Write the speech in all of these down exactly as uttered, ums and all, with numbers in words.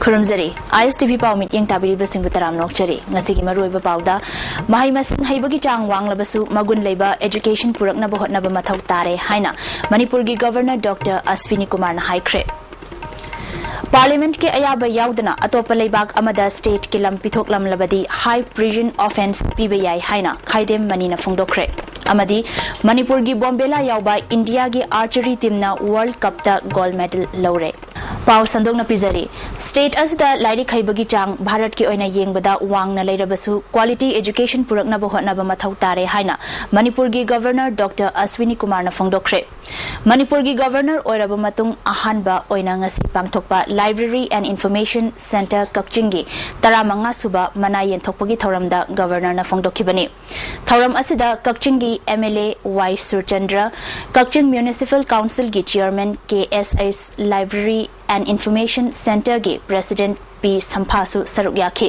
ꯈꯨꯔꯨꯝꯖꯔꯤ꯫ ꯑꯥꯏ ꯑꯦꯁ T V ꯄꯥꯎ ꯃꯤꯠꯌꯦꯡ ꯇꯥꯕꯤꯔꯤꯕꯁꯤꯡꯕꯨ ꯇꯔꯥꯝꯅ ꯑꯣꯛꯆꯔꯤ꯫ ꯉꯁꯤꯒꯤ ꯃꯔꯨꯑꯣꯏꯕ ꯄꯥꯎꯗ, ꯃꯍꯩ ꯃꯁꯤꯡ ꯍꯩꯕꯒꯤ ꯆꯥꯡ ꯋꯥꯡꯂꯕꯁꯨ ꯃꯒꯨꯟ ꯂꯩꯕ education ꯄꯨꯔꯛꯅꯕ ꯍꯣꯠꯅꯕ ꯃꯊꯧ ꯇꯥꯔꯦ ꯍꯥꯏꯅ ꯃꯅꯤꯄꯨꯔꯒꯤ Governor Doctor ꯑꯁ꯭ꯋꯤꯅꯤ ꯀꯨꯃꯥꯔꯅ ꯍꯥꯏꯈ꯭ꯔꯦ꯫ Parliamentꯀꯤ ꯑꯌꯥꯕ ꯌꯥꯎꯗꯅ ꯑꯇꯣꯞꯄ ꯂꯩꯕꯥꯛ ꯑꯃꯗ stateꯀꯤ ꯂꯝ ꯄꯤꯊꯣꯛꯂꯝꯂꯕꯗꯤ high treason offence ꯄꯤꯕ ꯌꯥꯏ ꯍꯥꯏꯅ ꯈꯥꯏꯗꯦꯝ ꯃꯅꯤꯅ ꯐꯣꯡꯗꯣꯛꯈ꯭ꯔꯦ꯫ ꯑꯃꯗꯤ ꯃꯅꯤꯄꯨꯔꯒꯤ ꯕꯣꯝꯕꯦꯂꯥ ꯌꯥꯎꯕ ꯏꯟꯗꯤꯌꯥꯒꯤ archery teamꯅ World Cupꯇ gold medal ꯂꯧꯔꯦ꯫ ꯄꯥꯎ ꯁꯟꯗꯣꯛꯅ ꯄꯤꯖꯔꯤ꯫ State ꯑꯁꯤꯗ ꯂꯥꯏꯔꯤꯛ ꯍꯩꯕꯒꯤ ꯆꯥꯡ ꯚꯥꯔꯠꯀꯤ ꯑꯣꯏꯅ ꯌꯦꯡꯕꯗ ꯋꯥꯡꯅ ꯂꯩꯔꯕꯁꯨ quality education ꯄꯨꯔꯛꯅꯕ ꯍꯣꯠꯅꯕ ꯃꯊꯧ ꯇꯥꯔꯦ ꯍꯥꯏꯅ ꯃꯅꯤꯄꯨꯔꯒꯤ Governor Doctor ꯑꯁ꯭ꯋꯤꯅꯤ ꯀꯨꯃꯥꯔꯅ ꯐꯣꯡꯗꯣꯛꯈ꯭ꯔꯦ꯫ ꯃꯅꯤꯄꯨꯔꯒꯤ Governor ꯑꯣꯏꯔꯕ ꯃꯇꯨꯡ ꯑꯍꯥꯟꯕ ꯑꯣꯏꯅ ꯉꯁꯤ ꯄꯥꯡꯊꯣꯛꯄ Library and Information Centre ꯀꯛꯆꯤꯡꯒꯤ ꯇꯔꯥꯃꯉꯥ ꯁꯨꯕ ꯃꯅꯥ ꯌꯦꯟꯊꯣꯛꯄꯒꯤ ꯊꯧꯔꯝꯗ Governorꯅ ꯐꯣꯡꯗꯣꯛꯈꯤꯕꯅꯤ꯫ ꯊꯧꯔꯝ ꯑꯁꯤꯗ ꯀꯛꯆꯤꯡꯒꯤ M L A Y Surchandra, Kakching Municipal Councilꯒꯤ Chairman K S H, Library and Information Centreꯒꯤ President ꯄꯤ ꯁꯝꯐꯥꯁꯨ ꯁꯔꯨꯛ ꯌꯥꯈꯤ꯫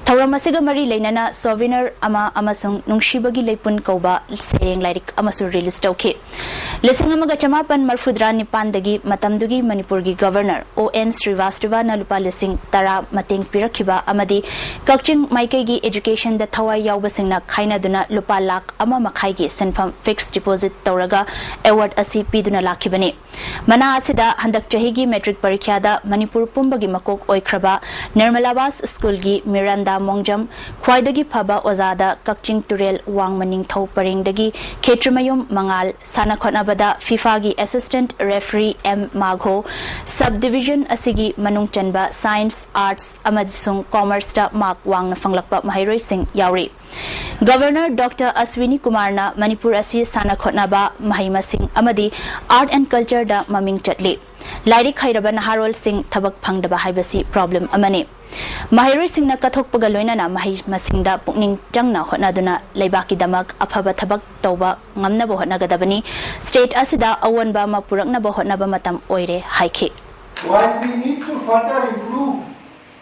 ꯊꯧꯔꯝ ꯑꯁꯤꯒ ꯃꯔꯤ ꯂꯩꯅꯅ souvenir ꯑꯃ ꯑꯃꯁꯨꯡ ꯅꯨꯡꯁꯤꯕꯒꯤ ꯂꯩꯄꯨꯟ ꯀꯧꯕ ꯁꯩꯔꯦꯡ ꯂꯥꯏꯔꯤꯛ ꯑꯃꯁꯨ release ꯇꯧꯈꯤ꯫ ꯂꯤꯁꯤꯡ ꯑꯃꯒ ꯆꯃꯥꯄꯟ ꯃꯔꯐꯨꯇꯔꯥ ꯅꯤꯄꯥꯟꯗꯒꯤ ꯃꯇꯝꯗꯨꯒꯤ ꯃꯅꯤꯄꯨꯔꯒꯤ Governor ꯑꯣ ꯑꯦꯟ ꯁ꯭ꯔꯤꯚꯥꯁꯇꯚꯅ ꯂꯨꯄꯥ ꯂꯤꯁꯤꯡ ꯇꯔꯥ ꯃꯇꯦꯡ ꯄꯤꯔꯛꯈꯤꯕ ꯑꯃꯗꯤ ꯀꯛꯆꯤꯡ ꯃꯥꯏꯀꯩꯒꯤ educationꯗ ꯊꯋꯥꯏ ꯌꯥꯎꯕꯁꯤꯡꯅ ꯈꯥꯏꯅꯗꯨꯅ ꯂꯨꯄꯥ ꯂꯥꯈ ꯑꯃ ꯃꯈꯥꯏꯒꯤ ꯁꯦꯟꯐꯝ fixed deposit ꯇꯧꯔꯒ award ꯑꯁꯤ ꯄꯤꯗꯨꯅ ꯂꯥꯛꯈꯤꯕꯅꯤ꯫ ꯃꯅꯥ ꯑꯁꯤꯗ ꯍꯟꯗꯛ ꯆꯍꯤꯒꯤ matric ꯄꯔꯤꯈ꯭ꯌꯥꯗ ꯃꯅꯤꯄꯨꯔ ꯄꯨꯝꯕꯒꯤ ꯃꯀꯣꯛ ꯑꯣꯏꯈ꯭ꯔꯕ ꯅꯤꯔꯃꯂꯥꯕꯥꯁ ꯁ꯭ꯀꯨꯜꯒꯤ ꯃꯤꯔꯥꯟꯗꯥ ꯃꯣꯡꯖꯝ, ꯈ꯭ꯋꯥꯏꯗꯒꯤ ꯐꯕ ꯑꯣꯖꯥꯗ ꯀꯛꯆꯤꯡ ꯇꯨꯔꯦꯜ ꯋꯥꯡꯃ ꯅꯤꯡꯊꯧ ꯄꯔꯦꯡꯗꯒꯤ ꯈꯦꯇ꯭ꯔꯤꯃꯌꯨꯝ ꯃꯉꯥꯜ, ꯁꯥꯟꯅ ꯈꯣꯠꯅꯕꯗ FIFAꯒꯤ assistant referee M Magho, sub division ꯑꯁꯤꯒꯤ ꯃꯅꯨꯡ ꯆꯟꯕ science, arts ꯑꯃꯁꯨꯡ commerceꯇ mark ꯋꯥꯡꯅ ꯐꯪꯂꯛꯄ ꯃꯍꯩꯔꯣꯏꯁꯤꯡ ꯌꯥꯎꯔꯤ꯫ Governor Doctor ꯑꯁ꯭ꯋꯤꯅꯤ ꯀꯨꯃꯥꯔꯅ ꯃꯅꯤꯄꯨꯔ ꯑꯁꯤ ꯁꯥꯟꯅ ꯈꯣꯠꯅꯕ, ꯃꯍꯩ ꯃꯁꯤꯡ ꯑꯃꯗꯤ art and cultureꯗ ꯃꯃꯤꯡ ꯆꯠꯂꯤ꯫ ꯂꯥꯏꯔꯤꯛ ꯍꯩꯔꯕ ꯅꯍꯥꯔꯣꯜꯁꯤꯡ ꯊꯕꯛ ꯐꯪꯗꯕ ꯍꯥꯏꯕꯁꯤ problem ꯑꯃꯅꯤ꯫ ꯃꯍꯩꯔꯣꯏꯁꯤꯡꯅ ꯀꯠꯊꯣꯛꯄꯒ ꯂꯣꯏꯅꯅ ꯃꯍꯩ ꯃꯁꯤꯡꯗ ꯄꯨꯛꯅꯤꯡ ꯆꯪꯅ ꯍꯣꯠꯅꯗꯨꯅ ꯂꯩꯕꯥꯛꯀꯤꯗꯃꯛ ꯑꯐꯕ ꯊꯕꯛ ꯇꯧꯕ ꯉꯝꯅꯕ ꯍꯣꯠꯅꯒꯗꯕꯅꯤ꯫ State ꯑꯁꯤꯗ ꯑꯑꯣꯟꯕ ꯑꯃ ꯄꯨꯔꯛꯅꯕ ꯍꯣꯠꯅꯕ ꯃꯇꯝ ꯑꯣꯏꯔꯦ ꯍꯥꯏꯈꯤ꯫ While we need to further improve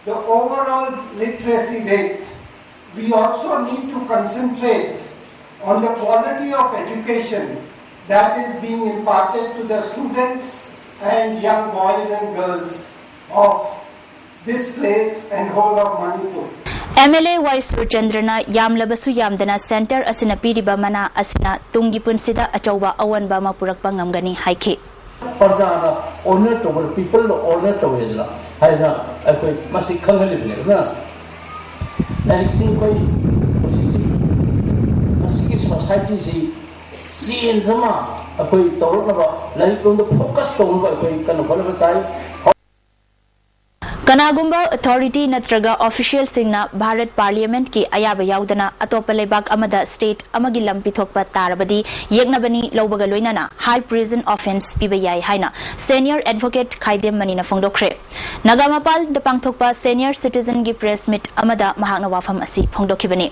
the overall literacy rate, we also need to concentrate on the quality of education that is being imparted to the students and young boys and girls of This place and whole of Manipur. M L A Y ꯁꯨꯔꯆꯟꯗ꯭ꯔꯅ ꯌꯥꯝꯂꯕꯁꯨ ꯌꯥꯝꯗꯅ centre ꯑꯁꯤꯅ ꯄꯤꯔꯤꯕ ꯃꯅꯥ ꯑꯁꯤꯅ ꯇꯨꯡꯒꯤ ꯄꯨꯟꯁꯤꯗ ꯑꯆꯧꯕ ꯑꯑꯣꯟꯕ ꯑꯃ ꯄꯨꯔꯛꯄ ꯉꯝꯒꯅꯤ ꯍꯥꯏꯈꯤ꯫ ꯄ꯭ꯔꯖꯥꯅ ꯑꯣꯅꯔ ꯇꯧꯕ, ꯄꯤꯄꯜꯅ ꯑꯣꯅꯔ ꯇꯧꯋꯦꯗꯅ ꯍꯥꯏꯅ ꯑꯩꯈꯣꯏ ꯃꯁꯤ ꯈꯪꯍꯜꯂꯤꯕꯅꯦ꯫ ꯑꯗꯨꯅ ꯂꯥꯏꯔꯤꯛꯁꯤ ꯑꯩꯈꯣꯏ ꯍꯧꯖꯤꯛꯁꯤ ꯃꯁꯤꯒꯤ ꯁꯣꯁꯥꯏꯇꯤꯁꯤ ꯆꯦꯟꯖ ꯑꯃ ꯑꯩꯈꯣꯏ ꯇꯧꯔꯛꯅꯕ, ꯂꯥꯏꯔꯤꯛ ꯂꯣꯝꯗ ꯐꯣꯀꯁ ꯇꯧꯅꯕ ꯑꯩꯈꯣꯏ ꯀꯟꯅ ꯍꯣꯠꯅꯕ ꯇꯥꯏ꯫ ꯀꯅꯥꯒꯨꯝꯕ ꯑꯣꯊꯣꯔꯤꯇꯤ ꯅꯠꯇ꯭ꯔꯒ ꯑꯣꯐꯤꯁꯤꯌꯦꯜꯁꯤꯡꯅ ꯚꯥꯔꯠ ꯄꯥꯔꯂꯤꯌꯥꯃꯦꯟꯠꯀꯤ ꯑꯌꯥꯕ ꯌꯥꯎꯗꯅ ꯑꯇꯣꯞꯄ ꯂꯩꯕꯥꯛ ꯑꯃꯗ ꯁ꯭ꯇꯦꯠ ꯑꯃꯒꯤ ꯂꯝ ꯄꯤꯊꯣꯛꯄ ꯇꯥꯔꯕꯗꯤ ꯌꯦꯛꯅꯕꯅꯤ ꯂꯧꯕꯒ ꯂꯣꯏꯅꯅ ꯍꯥꯏ ꯇ꯭ꯔꯤꯖꯟ ꯑꯣꯐꯦꯟꯁ ꯄꯤꯕ ꯌꯥꯏ ꯍꯥꯏꯅ ꯁꯦꯅꯤꯌꯔ ꯑꯦꯗꯚꯣꯀꯦꯠ ꯈꯥꯏꯗꯦꯝ ꯃꯅꯤꯅ ꯐꯣꯡꯗꯣꯛꯈ꯭ꯔꯦ꯫ ꯅꯒꯥꯃꯄꯥꯜꯗ ꯄꯥꯡꯊꯣꯛꯄ ꯁꯦꯅꯤꯌꯔ ꯁꯤꯇꯤꯖꯟꯒꯤ ꯄ꯭ꯔꯦꯁ ꯃꯤꯠ ꯑꯃꯗ ꯃꯍꯥꯛꯅ ꯋꯥꯐꯝ ꯑꯁꯤ ꯐꯣꯡꯗꯣꯛꯈꯤꯕꯅꯤ꯫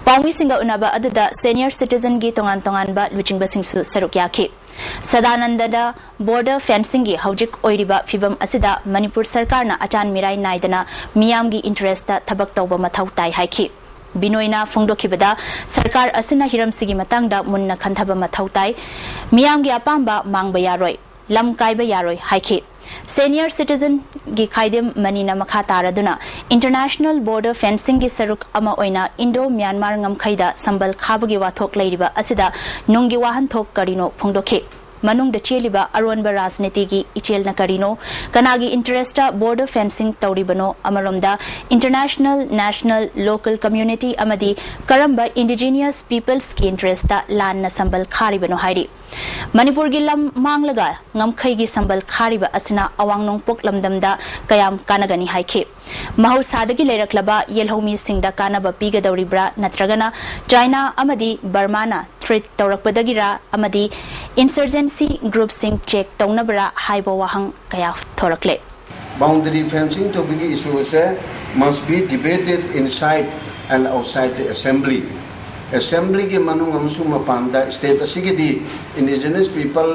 ꯄꯥꯎꯃꯤꯁꯤꯡꯒ ꯎꯅꯕ ꯑꯗꯨꯗ ꯁꯦꯅꯤꯌꯔ ꯁꯤꯇꯤꯖꯟꯒꯤ ꯇꯣꯉꯥꯟ ꯇꯣꯉꯥꯟꯕ ꯂꯨꯆꯤꯡꯕꯁꯤꯡꯁꯨ ꯁꯔꯨꯛ ꯌꯥꯈꯤ꯫ ꯁꯗꯥꯅꯟꯗꯗ ꯕꯣꯔꯗꯔ ꯐꯦꯟꯁꯤꯡꯒꯤ ꯍꯧꯖꯤꯛ ꯑꯣꯏꯔꯤꯕ ꯐꯤꯚꯝ ꯑꯁꯤꯗ ꯃꯅꯤꯄꯨꯔ ꯁꯔꯀꯥꯔꯅ ꯑꯆꯥꯟ ꯃꯤꯔꯥꯏ ꯅꯥꯏꯗꯅ ꯃꯤꯌꯥꯝꯒꯤ ꯏꯟꯇꯔꯦꯁꯇ ꯊꯕꯛ ꯇꯧꯕ ꯃꯊꯧ ꯇꯥꯏ ꯍꯥꯏꯈꯤ꯫ ꯕꯤꯅꯣꯏꯅ ꯐꯣꯡꯗꯣꯛꯈꯤꯕꯗ ꯁꯔꯀꯥꯔ ꯑꯁꯤꯅ ꯍꯤꯔꯝꯁꯤꯒꯤ ꯃꯇꯥꯡꯗ ꯃꯨꯟꯅ ꯈꯟꯊꯕ ꯃꯊꯧ ꯇꯥꯏ꯫ ꯃꯤꯌꯥꯝꯒꯤ ꯑꯄꯥꯝꯕ ꯃꯥꯡꯕ ꯌꯥꯔꯣꯏ, ꯂꯝ ꯀꯥꯏꯕ ꯌꯥꯔꯣꯏ ꯍꯥꯏꯈꯤ꯫ ꯁꯦꯅꯤꯌꯔ ꯁꯤꯇꯤꯖꯟꯒꯤ ꯈꯥꯏꯗꯦꯝ ꯃꯅꯤꯅ ꯃꯈꯥ ꯇꯥꯔꯗꯨꯅ ꯏꯟꯇꯔꯅꯦꯁꯅꯦꯜ ꯕꯣꯔꯗꯔ ꯐꯦꯟꯁꯤꯡꯒꯤ ꯁꯔꯨꯛ ꯑꯃ ꯑꯣꯏꯅ ꯏꯟꯗꯣ ꯃ꯭ꯌꯥꯟꯃꯥꯔ ꯉꯝꯈꯩꯗ ꯁꯝꯕꯜ ꯈꯥꯕꯒꯤ ꯋꯥꯊꯣꯛ ꯂꯩꯔꯤꯕ ꯑꯁꯤꯗ ꯅꯨꯡꯒꯤ ꯋꯥꯍꯟꯊꯣꯛ ꯀꯔꯤꯅꯣ ꯐꯣꯡꯗꯣꯛꯈꯤ꯫ ꯃꯅꯨꯡꯗ ꯆꯦꯜꯂꯤꯕ ꯑꯔꯣꯟꯕ ꯔꯥꯖꯅꯤꯇꯤꯒꯤ ꯏꯆꯦꯜꯅ ꯀꯔꯤꯅꯣ? ꯀꯅꯥꯒꯤ ꯏꯟꯇꯔꯦꯁꯇ ꯕꯣꯔꯗꯔ ꯐꯦꯟꯁꯤꯡ ꯇꯧꯔꯤꯕꯅꯣ? ꯑꯃꯔꯣꯝꯗ ꯏꯟꯇꯔꯅꯦꯁꯅꯦꯜ, ꯅꯦꯁꯅꯦꯜ, ꯂꯣꯀꯦꯜ ꯀꯝꯌꯨꯅꯤꯇꯤ ꯑꯃꯗꯤ ꯀꯔꯝꯕ ꯏꯟꯗꯤꯖꯤꯅꯤꯌꯁ ꯄꯤꯄꯜꯁꯀꯤ ꯏꯟꯇꯔꯦꯁꯇ ꯂꯥꯟꯅ ꯁꯝꯕꯜ ꯈꯥꯔꯤꯕꯅꯣ ꯍꯥꯏꯔꯤ꯫ ꯃꯅꯤꯄꯨꯔꯒꯤ ꯂꯝ ꯃꯥꯡꯂꯒ ꯉꯝꯈꯩꯒꯤ ꯁꯝꯕꯜ ꯈꯥꯔꯤꯕ ꯑꯁꯤꯅ ꯑꯋꯥꯡ ꯅꯣꯡꯄꯣꯛ ꯂꯝꯗꯝꯗ ꯀꯌꯥꯝ ꯀꯥꯟꯅꯒꯅꯤ ꯍꯥꯏꯈꯤ꯫ ꯃꯍꯧꯁꯥꯗꯒꯤ ꯂꯩꯔꯛꯂꯕ ꯌꯦꯜꯍꯧꯃꯤꯁꯤꯡꯗ ꯀꯥꯟꯅꯕ ꯄꯤꯒꯗꯧꯔꯤꯕ꯭ꯔꯥ ꯅꯠꯇ꯭ꯔꯒꯅ ꯆꯥꯏꯅꯥ ꯑꯃꯗꯤ ꯕꯔꯃꯥꯅ ꯊ꯭ꯔꯦꯠ ꯇꯧꯔꯛꯄꯗꯒꯤꯔꯥ ꯑꯃꯗꯤ ꯏꯟꯁꯔꯖꯦꯟꯁꯤ ꯒ꯭ꯔꯨꯞꯁꯤꯡ ꯆꯦꯛ ꯇꯧꯅꯕꯔꯥ ꯍꯥꯏꯕ ꯋꯥꯍꯪ ꯀꯌꯥ ꯊꯣꯔꯛꯂꯦ꯫ Boundary fencing ꯇꯧꯕꯒꯤ issue ꯑꯁꯦ must be debated inside and outside the assembly. Assembly ꯒꯤ ꯃꯅꯨꯡ ꯑꯃꯁꯨꯡ ꯃꯄꯥꯟꯗ state ꯑꯁꯤꯒꯤꯗꯤ indigenous people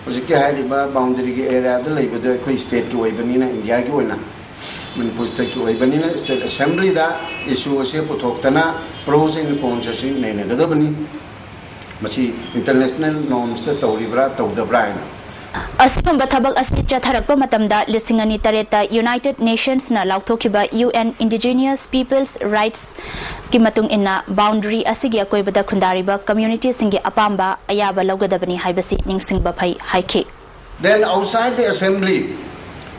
ꯍꯧꯖꯤꯛꯀꯤ ꯍꯥꯏꯔꯤꯕ boundary ꯒꯤ area ꯗ ꯂꯩꯕꯗꯣ ꯑꯩꯈꯣꯏ state ꯀꯤ ꯑꯣꯏꯕꯅꯤꯅ, India ꯒꯤ ꯑꯣꯏꯅ ꯃꯅꯤꯄꯨꯔ state ꯀꯤ ꯑꯣꯏꯕꯅꯤꯅ state assembly ꯗ issue ꯑꯁꯦ ꯄꯨꯊꯣꯛꯇꯅ pros and cons ꯑꯁꯤ ꯅꯩꯅꯒꯗꯕꯅꯤ꯫ ꯃꯁꯤ international norms ꯇ ꯇꯧꯔꯤꯕ꯭ꯔꯥ ꯇꯧꯗꯕ꯭ꯔꯥ ꯍꯥꯏꯅ꯫ ꯑꯁꯤꯒꯨꯝꯕ ꯊꯕꯛ ꯑꯁꯤ ꯆꯠꯊꯔꯛꯄ ꯃꯇꯝꯗ ꯂꯤꯁꯤꯡ ꯑꯅꯤ ꯇꯔꯦꯠꯇ United Nations ꯅ ꯂꯥꯎꯊꯣꯛꯈꯤꯕ U N Indigenous Peoples Rights ꯀꯤ ꯃꯇꯨꯡ ꯏꯟꯅ boundary ꯑꯁꯤꯒꯤ ꯑꯀꯣꯏꯕꯗ ꯈꯨꯟꯗꯥꯔꯤꯕ community ꯁꯤꯡꯒꯤ ꯑꯄꯥꯝꯕ ꯑꯌꯥꯕ ꯂꯧꯒꯗꯕꯅꯤ ꯍꯥꯏꯕꯁꯤ ꯅꯤꯡꯁꯤꯡꯕ ꯐꯩ ꯍꯥꯏꯈꯤ꯫ Then outside the assembly,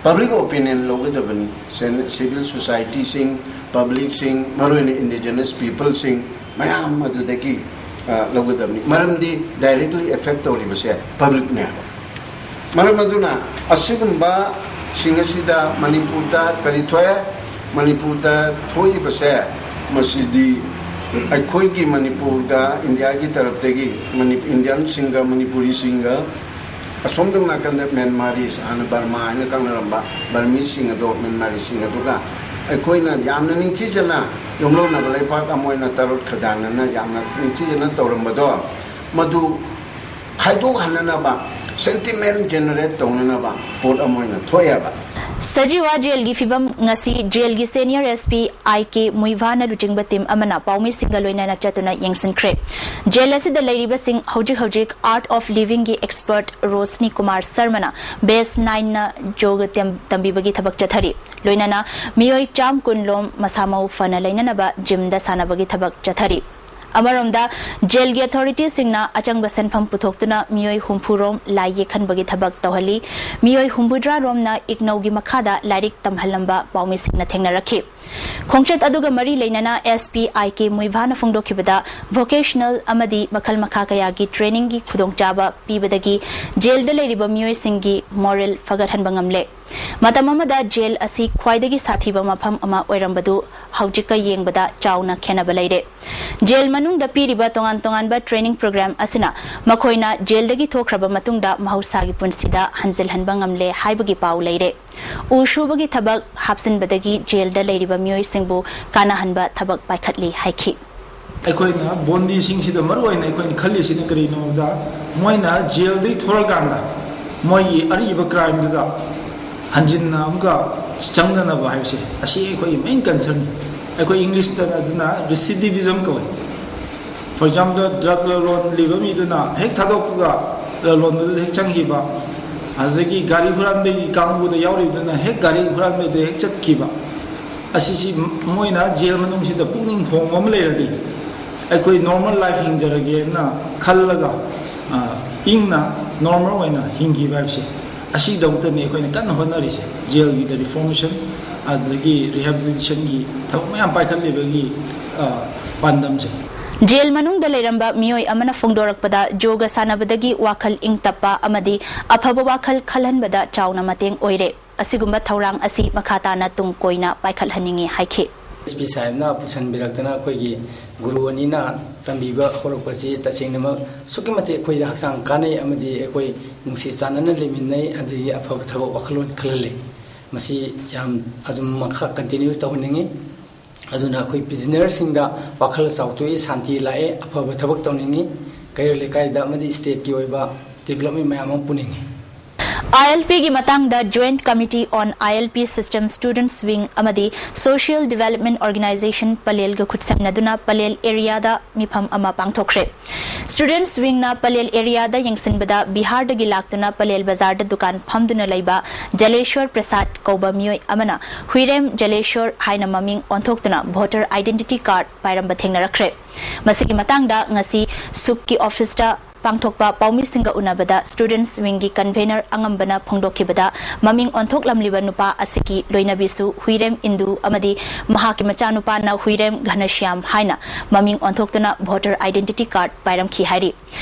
public opinion ꯂꯧꯒꯗꯕꯅꯤ꯫ Sen- civil society ꯁꯤꯡ, public ꯁꯤꯡ, ꯃꯔꯨꯑꯣꯏꯅ indigenous people ꯁꯤꯡ ꯃꯌꯥꯝ ꯑꯗꯨꯗꯒꯤ ꯑ, ꯂꯧꯒꯗꯕꯅꯤ꯫ ꯃꯔꯝꯗꯤ directly affect ꯇꯧꯔꯤꯕꯁꯦ public ꯅꯦꯕ꯫ ꯃꯔꯝ ꯑꯗꯨꯅ ꯑꯁꯤꯒꯨꯝꯕꯁꯤꯡ ꯑꯁꯤꯗ ꯃꯅꯤꯄꯨꯔꯗ ꯀꯔꯤ ꯊꯣꯛꯑꯦ? ꯃꯅꯤꯄꯨꯔꯗ ꯊꯣꯛꯏꯕꯁꯦ ꯃꯁꯤꯗꯤ ꯑꯩꯈꯣꯏꯒꯤ ꯃꯅꯤꯄꯨꯔꯒ ꯏꯟꯗꯤꯌꯥꯒꯤ ꯇꯔꯞꯇꯒꯤ ꯃꯅꯤ- ꯏꯟꯗꯤꯌꯟꯁꯤꯡꯒ ꯃꯅꯤꯄꯨꯔꯤꯁꯤꯡꯒ ꯑꯁꯣꯝꯗ ꯅꯥꯀꯟꯗ ꯃ꯭ꯌꯥꯟꯃꯥꯔꯤꯁ, ꯍꯥꯟꯅ ꯕꯔꯃꯥ ꯍꯥꯏꯅ ꯈꯪꯅꯔꯝꯕ ꯕꯔꯃꯤꯁꯁꯤꯡ ꯑꯗꯣ, ꯃ꯭ꯌꯥꯟꯃꯥꯔꯤꯁꯤꯡ ꯑꯗꯨꯒ ꯑꯩꯈꯣꯏꯅ ꯌꯥꯝꯅ ꯅꯤꯡꯊꯤꯖꯅ ꯌꯨꯝꯂꯣꯟꯅꯕ ꯂꯩꯄꯥꯛ ꯑꯃ ꯑꯣꯏꯅ ꯇꯔꯨꯠ ꯈꯗꯥꯅꯅ ꯌꯥꯝꯅ ꯅꯤꯡꯊꯤꯖꯅ ꯇꯧꯔꯝꯕꯗꯣ, ꯃꯗꯨ ꯈꯥꯏꯗꯣꯛꯍꯟꯅꯅꯕ, sentiment generate ꯇꯧꯅꯅꯕ ꯄꯣꯠ ꯑꯃ ꯑꯣꯏꯅ ꯊꯣꯛꯑꯦꯕ꯫ ꯁꯖꯤꯋꯥ ꯖꯦꯜꯒꯤ ꯐꯤꯕꯝ ꯉꯁꯤ ꯖꯦꯜꯒꯤ senior S P I K ꯃꯨꯏꯚꯥꯅ ꯂꯨꯆꯤꯡꯕ team ꯑꯃꯅ ꯄꯥꯎꯃꯤꯁꯤꯡꯒ ꯂꯣꯏꯅꯅ ꯆꯠꯇꯨꯅ ꯌꯦꯡꯁꯤꯟꯈ꯭ꯔꯦ꯫ ꯖꯦꯜ ꯑꯁꯤꯗ ꯂꯩꯔꯤꯕꯁꯤꯡ ꯍꯧꯖꯤꯛ ꯍꯧꯖꯤꯛ Art of Livingꯒꯤ expert Roshni Kumar ꯁꯔꯃꯅ base nineꯅ ꯌꯣꯒ ꯇꯝ- ꯇꯝꯕꯤꯕꯒꯤ ꯊꯕꯛ ꯆꯠꯊꯔꯤ꯫ ꯂꯣꯏꯅꯅ ꯃꯤꯑꯣꯏ ꯆꯥꯝ ꯀꯨꯟ ꯂꯣꯝ ꯃꯁꯥ ꯃꯎ ꯐꯅ ꯂꯩꯅꯅꯕ gymꯗ ꯁꯥꯟꯅꯕꯒꯤ ꯊꯕꯛ ꯆꯠꯊꯔꯤ꯫ ꯑꯃꯔꯣꯝꯗ ꯖꯦꯜꯒꯤ authorityꯁꯤꯡꯅ ꯑꯆꯪꯕ ꯁꯦꯟꯐꯝ ꯄꯨꯊꯣꯛꯇꯨꯅ ꯃꯤꯑꯣꯏ ꯍꯨꯝꯐꯨ ꯔꯣꯝ ꯂꯥꯏ ꯌꯦꯛꯍꯟꯕꯒꯤ ꯊꯕꯛ ꯇꯧꯍꯜꯂꯤ꯫ ꯃꯤꯑꯣꯏ ꯍꯨꯝꯐꯨꯇꯔꯥ ꯔꯣꯝꯅ ꯏꯒꯅꯧꯒꯤ ꯃꯈꯥꯗ ꯂꯥꯏꯔꯤꯛ ꯇꯝꯍꯜꯂꯝꯕ ꯄꯥꯎꯃꯤꯁꯤꯡꯅ ꯊꯦꯡꯅꯔꯛꯈꯤ꯫ ꯈꯣꯡꯆꯠ ꯑꯗꯨꯒ ꯃꯔꯤ ꯂꯩꯅꯅ S P I K ꯃꯨꯏꯚꯥꯅ ꯐꯣꯡꯗꯣꯛꯈꯤꯕꯗ, vocational ꯑꯃꯗꯤ ꯃꯈꯜ ꯃꯈꯥ ꯀꯌꯥꯒꯤ trainingꯒꯤ ꯈꯨꯗꯣꯡꯆꯥꯕ ꯄꯤꯕꯗꯒꯤ ꯖꯦꯜꯗ ꯂꯩꯔꯤꯕ ꯃꯤꯑꯣꯏꯁꯤꯡꯒꯤ moral ꯐꯒꯠꯍꯟꯕ ꯉꯝꯂꯦ꯫ ꯃꯇꯝ ꯑꯃꯗ ꯖꯦꯜ ꯑꯁꯤ ꯈ꯭ꯋꯥꯏꯗꯒꯤ ꯁꯥꯊꯤꯕ ꯃꯐꯝ ꯑꯃ ꯑꯣꯏꯔꯝꯕꯗꯨ ꯍꯧꯖꯤꯛꯀ ꯌꯦꯡꯕꯗ ꯆꯥꯎꯅ ꯈꯦꯟꯅꯕ ꯂꯩꯔꯦ꯫ ꯖꯦꯜ ꯃꯅꯨꯡꯗ ꯄꯤꯔꯤꯕ ꯇꯣꯉꯥꯟ ꯇꯣꯉꯥꯟꯕ training program ꯑꯁꯤꯅ ꯃꯈꯣꯏꯅ ꯖꯦꯜꯗꯒꯤ ꯊꯣꯛꯈ꯭ꯔꯕ ꯃꯇꯨꯡꯗ ꯃꯍꯧꯁꯥꯒꯤ ꯄꯨꯟꯁꯤꯗ ꯍꯟꯖꯤꯜꯍꯟꯕ ꯉꯝꯂꯦ ꯍꯥꯏꯕꯒꯤ ꯄꯥꯎ ꯂꯩꯔꯦ꯫ ꯎ ꯁꯨꯕꯒꯤ ꯊꯕꯛ ꯍꯥꯞꯆꯤꯟꯕꯗꯒꯤ ꯖꯦꯜꯗ ꯂꯩꯔꯤꯕ ꯃꯤꯑꯣꯏꯁꯤꯡꯕꯨ ꯀꯥꯟꯅꯍꯟꯕ ꯊꯕꯛ ꯄꯥꯏꯈꯠꯂꯤ ꯍꯥꯏꯈꯤ꯫ ꯑꯩꯈꯣꯏꯅ ꯕꯣꯟꯗꯤꯁꯤꯡꯁꯤꯗ ꯃꯔꯨ ꯑꯣꯏꯅ ꯑꯩꯈꯣꯏꯅ ꯈꯜꯂꯤꯁꯤꯅ ꯀꯔꯤꯅꯣ ꯍꯥꯏꯕꯗ, ꯃꯣꯏꯅ ꯖꯦꯜꯗꯒꯤ ꯊꯣꯔꯛꯑꯀꯥꯟꯗ ꯃꯣꯏꯒꯤ ꯑꯔꯤꯕ crimeꯗꯨꯗ ꯍꯟꯖꯤꯟꯅ ꯑꯃꯨꯛꯀ ꯆꯪꯗꯅꯕ ꯍꯥꯏꯕꯁꯦ, ꯑꯁꯤ ꯑꯩꯈꯣꯏꯒꯤ main concern꯫ ꯑꯩꯈꯣꯏ Englishꯇ ꯑꯗꯨꯅ recidivism ꯀꯧꯏ꯫ For example, drug ꯂꯂꯣꯟꯂꯤꯕ ꯃꯤꯗꯨꯅ ꯍꯦꯛ ꯊꯥꯗꯣꯛꯄꯒ ꯂꯂꯣꯟꯕꯗꯨꯗ ꯍꯦꯛ ꯆꯪꯈꯤꯕ, ꯑꯗꯨꯗꯒꯤ ꯒꯥꯔꯤ ꯍꯨꯔꯥꯟꯕꯒꯤ ꯀꯥꯡꯕꯨꯗ ꯌꯥꯎꯔꯤꯕꯗꯨꯅ ꯍꯦꯛ ꯒꯥꯔꯤ ꯍꯨꯔꯥꯟꯕꯗ ꯍꯦꯛ ꯆꯠꯈꯤꯕ꯫ ꯑꯁꯤꯁꯤ ꯃꯣꯏꯅ ꯖꯦꯜ ꯃꯅꯨꯡꯁꯤꯗ ꯄꯨꯛꯅꯤꯡ ꯍꯣꯡꯕ ꯑꯃ ꯂꯩꯔꯗꯤ, ꯑꯩꯈꯣꯏ ꯅꯣꯔꯃꯦꯜ ꯂꯥꯏꯐ ꯍꯤꯡꯖꯔꯒꯦꯅ ꯈꯜꯂꯒ, ꯑ, ꯏꯪꯅ ꯅꯣꯔꯃꯦꯜ ꯑꯣꯏꯅ ꯍꯤꯡꯈꯤꯕ ꯍꯥꯏꯕꯁꯦ, ꯑꯁꯤꯒꯤꯗꯃꯛꯇꯅꯤ ꯑꯩꯈꯣꯏꯅ ꯀꯟꯅ ꯍꯣꯠꯅꯔꯤꯁꯦ꯫ ꯖꯦꯜꯒꯤꯗ ꯔꯤꯐꯣꯔꯃꯦꯁꯟ, ꯑꯗꯨꯗꯒꯤ ꯔꯤꯍꯦꯕꯤꯂꯤꯇꯦꯁꯟꯒꯤ ꯊꯕꯛ ꯃꯌꯥꯝ ꯄꯥꯏꯈꯠꯂꯤꯕꯒꯤ, ꯑ, ꯄꯥꯟꯗꯝꯁꯦ꯫ ꯖꯦꯜ ꯃꯅꯨꯡꯗ ꯂꯩꯔꯝꯕ ꯃꯤꯑꯣꯏ ꯑꯃꯅ ꯐꯣꯡꯗꯣꯔꯛꯄꯗ, ꯌꯣꯒ ꯁꯥꯟꯅꯕꯗꯒꯤ ꯋꯥꯈꯜ ꯏꯪ ꯇꯞꯄ ꯑꯃꯗꯤ ꯑꯐꯕ ꯋꯥꯈꯜ ꯈꯜꯍꯟꯕꯗ ꯆꯥꯎꯅ ꯃꯇꯦꯡ ꯑꯣꯏꯔꯦ꯫ ꯑꯁꯤꯒꯨꯝꯕ ꯊꯧꯔꯥꯡ ꯑꯁꯤ ꯃꯈꯥ ꯇꯥꯅ ꯇꯨꯡ ꯀꯣꯏꯅ ꯄꯥꯏꯈꯠꯍꯟꯅꯤꯡꯏ ꯍꯥꯏꯈꯤ꯫ ꯑꯦꯁ ꯄꯤ ꯁꯥꯍꯦꯕꯅ ꯄꯨꯁꯟꯕꯤꯔꯛꯇꯅ ꯑꯩꯈꯣꯏꯒꯤ ꯒꯨꯔꯨ ꯑꯅꯤꯅ ꯇꯝꯕꯤꯕ ꯍꯧꯔꯛꯄꯁꯤ ꯇꯁꯦꯡꯅꯃꯛ ꯑꯁꯨꯛꯀꯤ ꯃꯇꯤꯛ ꯑꯩꯈꯣꯏꯗ ꯍꯛꯆꯥꯡ ꯀꯥꯟꯅꯩ ꯑꯃꯗꯤ ꯑꯩꯈꯣꯏ ꯅꯨꯡꯁꯤ ꯆꯥꯟꯅꯅ ꯂꯩꯃꯤꯟꯅꯩ, ꯑꯗꯒꯤ ꯑꯐꯕ ꯊꯕꯛ ꯋꯥꯈꯜꯂꯣꯟ ꯈꯜꯍꯜꯂꯤ꯫ ꯃꯁꯤ ꯌꯥꯝ ꯑꯗꯨꯝ ꯃꯈꯥ ꯀꯟꯇꯤꯅ꯭ꯌꯨꯁ ꯇꯧꯍꯟꯅꯤꯡꯉꯤ꯫ ꯑꯗꯨꯅ ꯑꯩꯈꯣꯏ ꯄ꯭ꯔꯤꯖꯅꯔꯁꯤꯡꯗ ꯋꯥꯈꯜ ꯆꯥꯎꯊꯣꯛꯏ, ꯁꯥꯟꯇꯤ ꯂꯥꯛꯑꯦ, ꯑꯐꯕ ꯊꯕꯛ ꯇꯧꯅꯤꯡꯉꯤ, ꯀꯩꯔꯣꯜ ꯂꯩꯀꯥꯏꯗ ꯑꯃꯗꯤ ꯁ꯭ꯇꯦꯠꯀꯤ ꯑꯣꯏꯕ ꯗꯤꯕꯂꯞꯃꯦꯟ ꯃꯌꯥꯝ ꯑꯃ ꯄꯨꯅꯤꯡꯉꯤ꯫ ꯑꯥꯏ ꯑꯦꯜ ꯄꯤꯒꯤ ꯃꯇꯥꯡꯗ Joint Committee on I L P System Students Wing ꯑꯃꯗꯤ Social Development Organization ꯄꯂꯦꯜꯒ ꯈꯨꯠꯁꯝꯅꯗꯨꯅ ꯄꯂꯦꯜ ꯑꯦꯔꯤꯌꯥꯗ ꯃꯤꯐꯝ ꯑꯃ ꯄꯥꯡꯊꯣꯛꯈ꯭ꯔꯦ꯫ ꯁ꯭ꯇꯨꯗꯦꯟꯠꯁ ꯋꯤꯡꯅ ꯄꯂꯦꯜ ꯑꯦꯔꯤꯌꯥꯗ ꯌꯦꯡꯁꯤꯟꯕꯗ ꯕꯤꯍꯥꯔꯗꯒꯤ ꯂꯥꯛꯇꯨꯅ ꯄꯂꯦꯜ ꯕꯖꯥꯔꯗ ꯗꯨꯀꯥꯟ ꯐꯝꯗꯨꯅ ꯂꯩꯕ ꯖꯂꯦꯁ꯭ꯋꯔ ꯄ꯭ꯔꯁꯥꯗ ꯀꯧꯕ ꯃꯤꯑꯣꯏ ꯑꯃꯅ ꯍꯨꯏꯔꯦꯝ ꯖꯂꯦꯁ꯭ꯋꯔ ꯍꯥꯏꯅ ꯃꯃꯤꯡ ꯑꯣꯟꯊꯣꯛꯇꯨꯅ ꯚꯣꯇꯔ ꯑꯥꯏꯗꯦꯟꯇꯤꯇꯤ ꯀꯥꯔꯗ ꯄꯥꯏꯔꯝꯕ ꯊꯦꯡꯅꯔꯛꯈ꯭ꯔꯦ꯫ ꯃꯁꯤꯒꯤ ꯃꯇꯥꯡꯗ ꯉꯁꯤ ꯁꯨꯞꯀꯤ ꯑꯣꯐꯤꯁꯇ ꯄꯥꯡꯊꯣꯛꯄ ꯄꯥꯎꯃꯤꯁꯤꯡꯒ ꯎꯅꯕꯗ ꯁ꯭ꯇꯨꯗꯦꯟꯠꯁ ꯋꯤꯡꯒꯤ ꯀꯟꯚꯦꯅꯔ ꯑꯉꯝꯕꯅ ꯐꯣꯡꯗꯣꯛꯈꯤꯕꯗ, ꯃꯃꯤꯡ ꯑꯣꯟꯊꯣꯛꯂꯝꯂꯤꯕ ꯅꯨꯄꯥ ꯑꯁꯤꯒꯤ ꯂꯣꯏꯅꯕꯤꯁꯨ ꯍꯨꯏꯔꯦꯝ ꯏꯟꯗꯨ ꯑꯃꯗꯤ ꯃꯍꯥꯛꯀꯤ ꯃꯆꯥꯅꯨꯄꯥꯅ ꯍꯨꯏꯔꯦꯝ ꯘꯅꯁ꯭ꯌꯥꯝ ꯍꯥꯏꯅ ꯃꯃꯤꯡ ꯑꯣꯟꯊꯣꯛꯇꯨꯅ ꯚꯣꯇꯔ ꯑꯥꯏꯗꯦꯟꯇꯤꯇꯤ ꯀꯥꯔꯗ ꯄꯥꯏꯔꯝꯈꯤ ꯍꯥꯏꯔꯤ꯫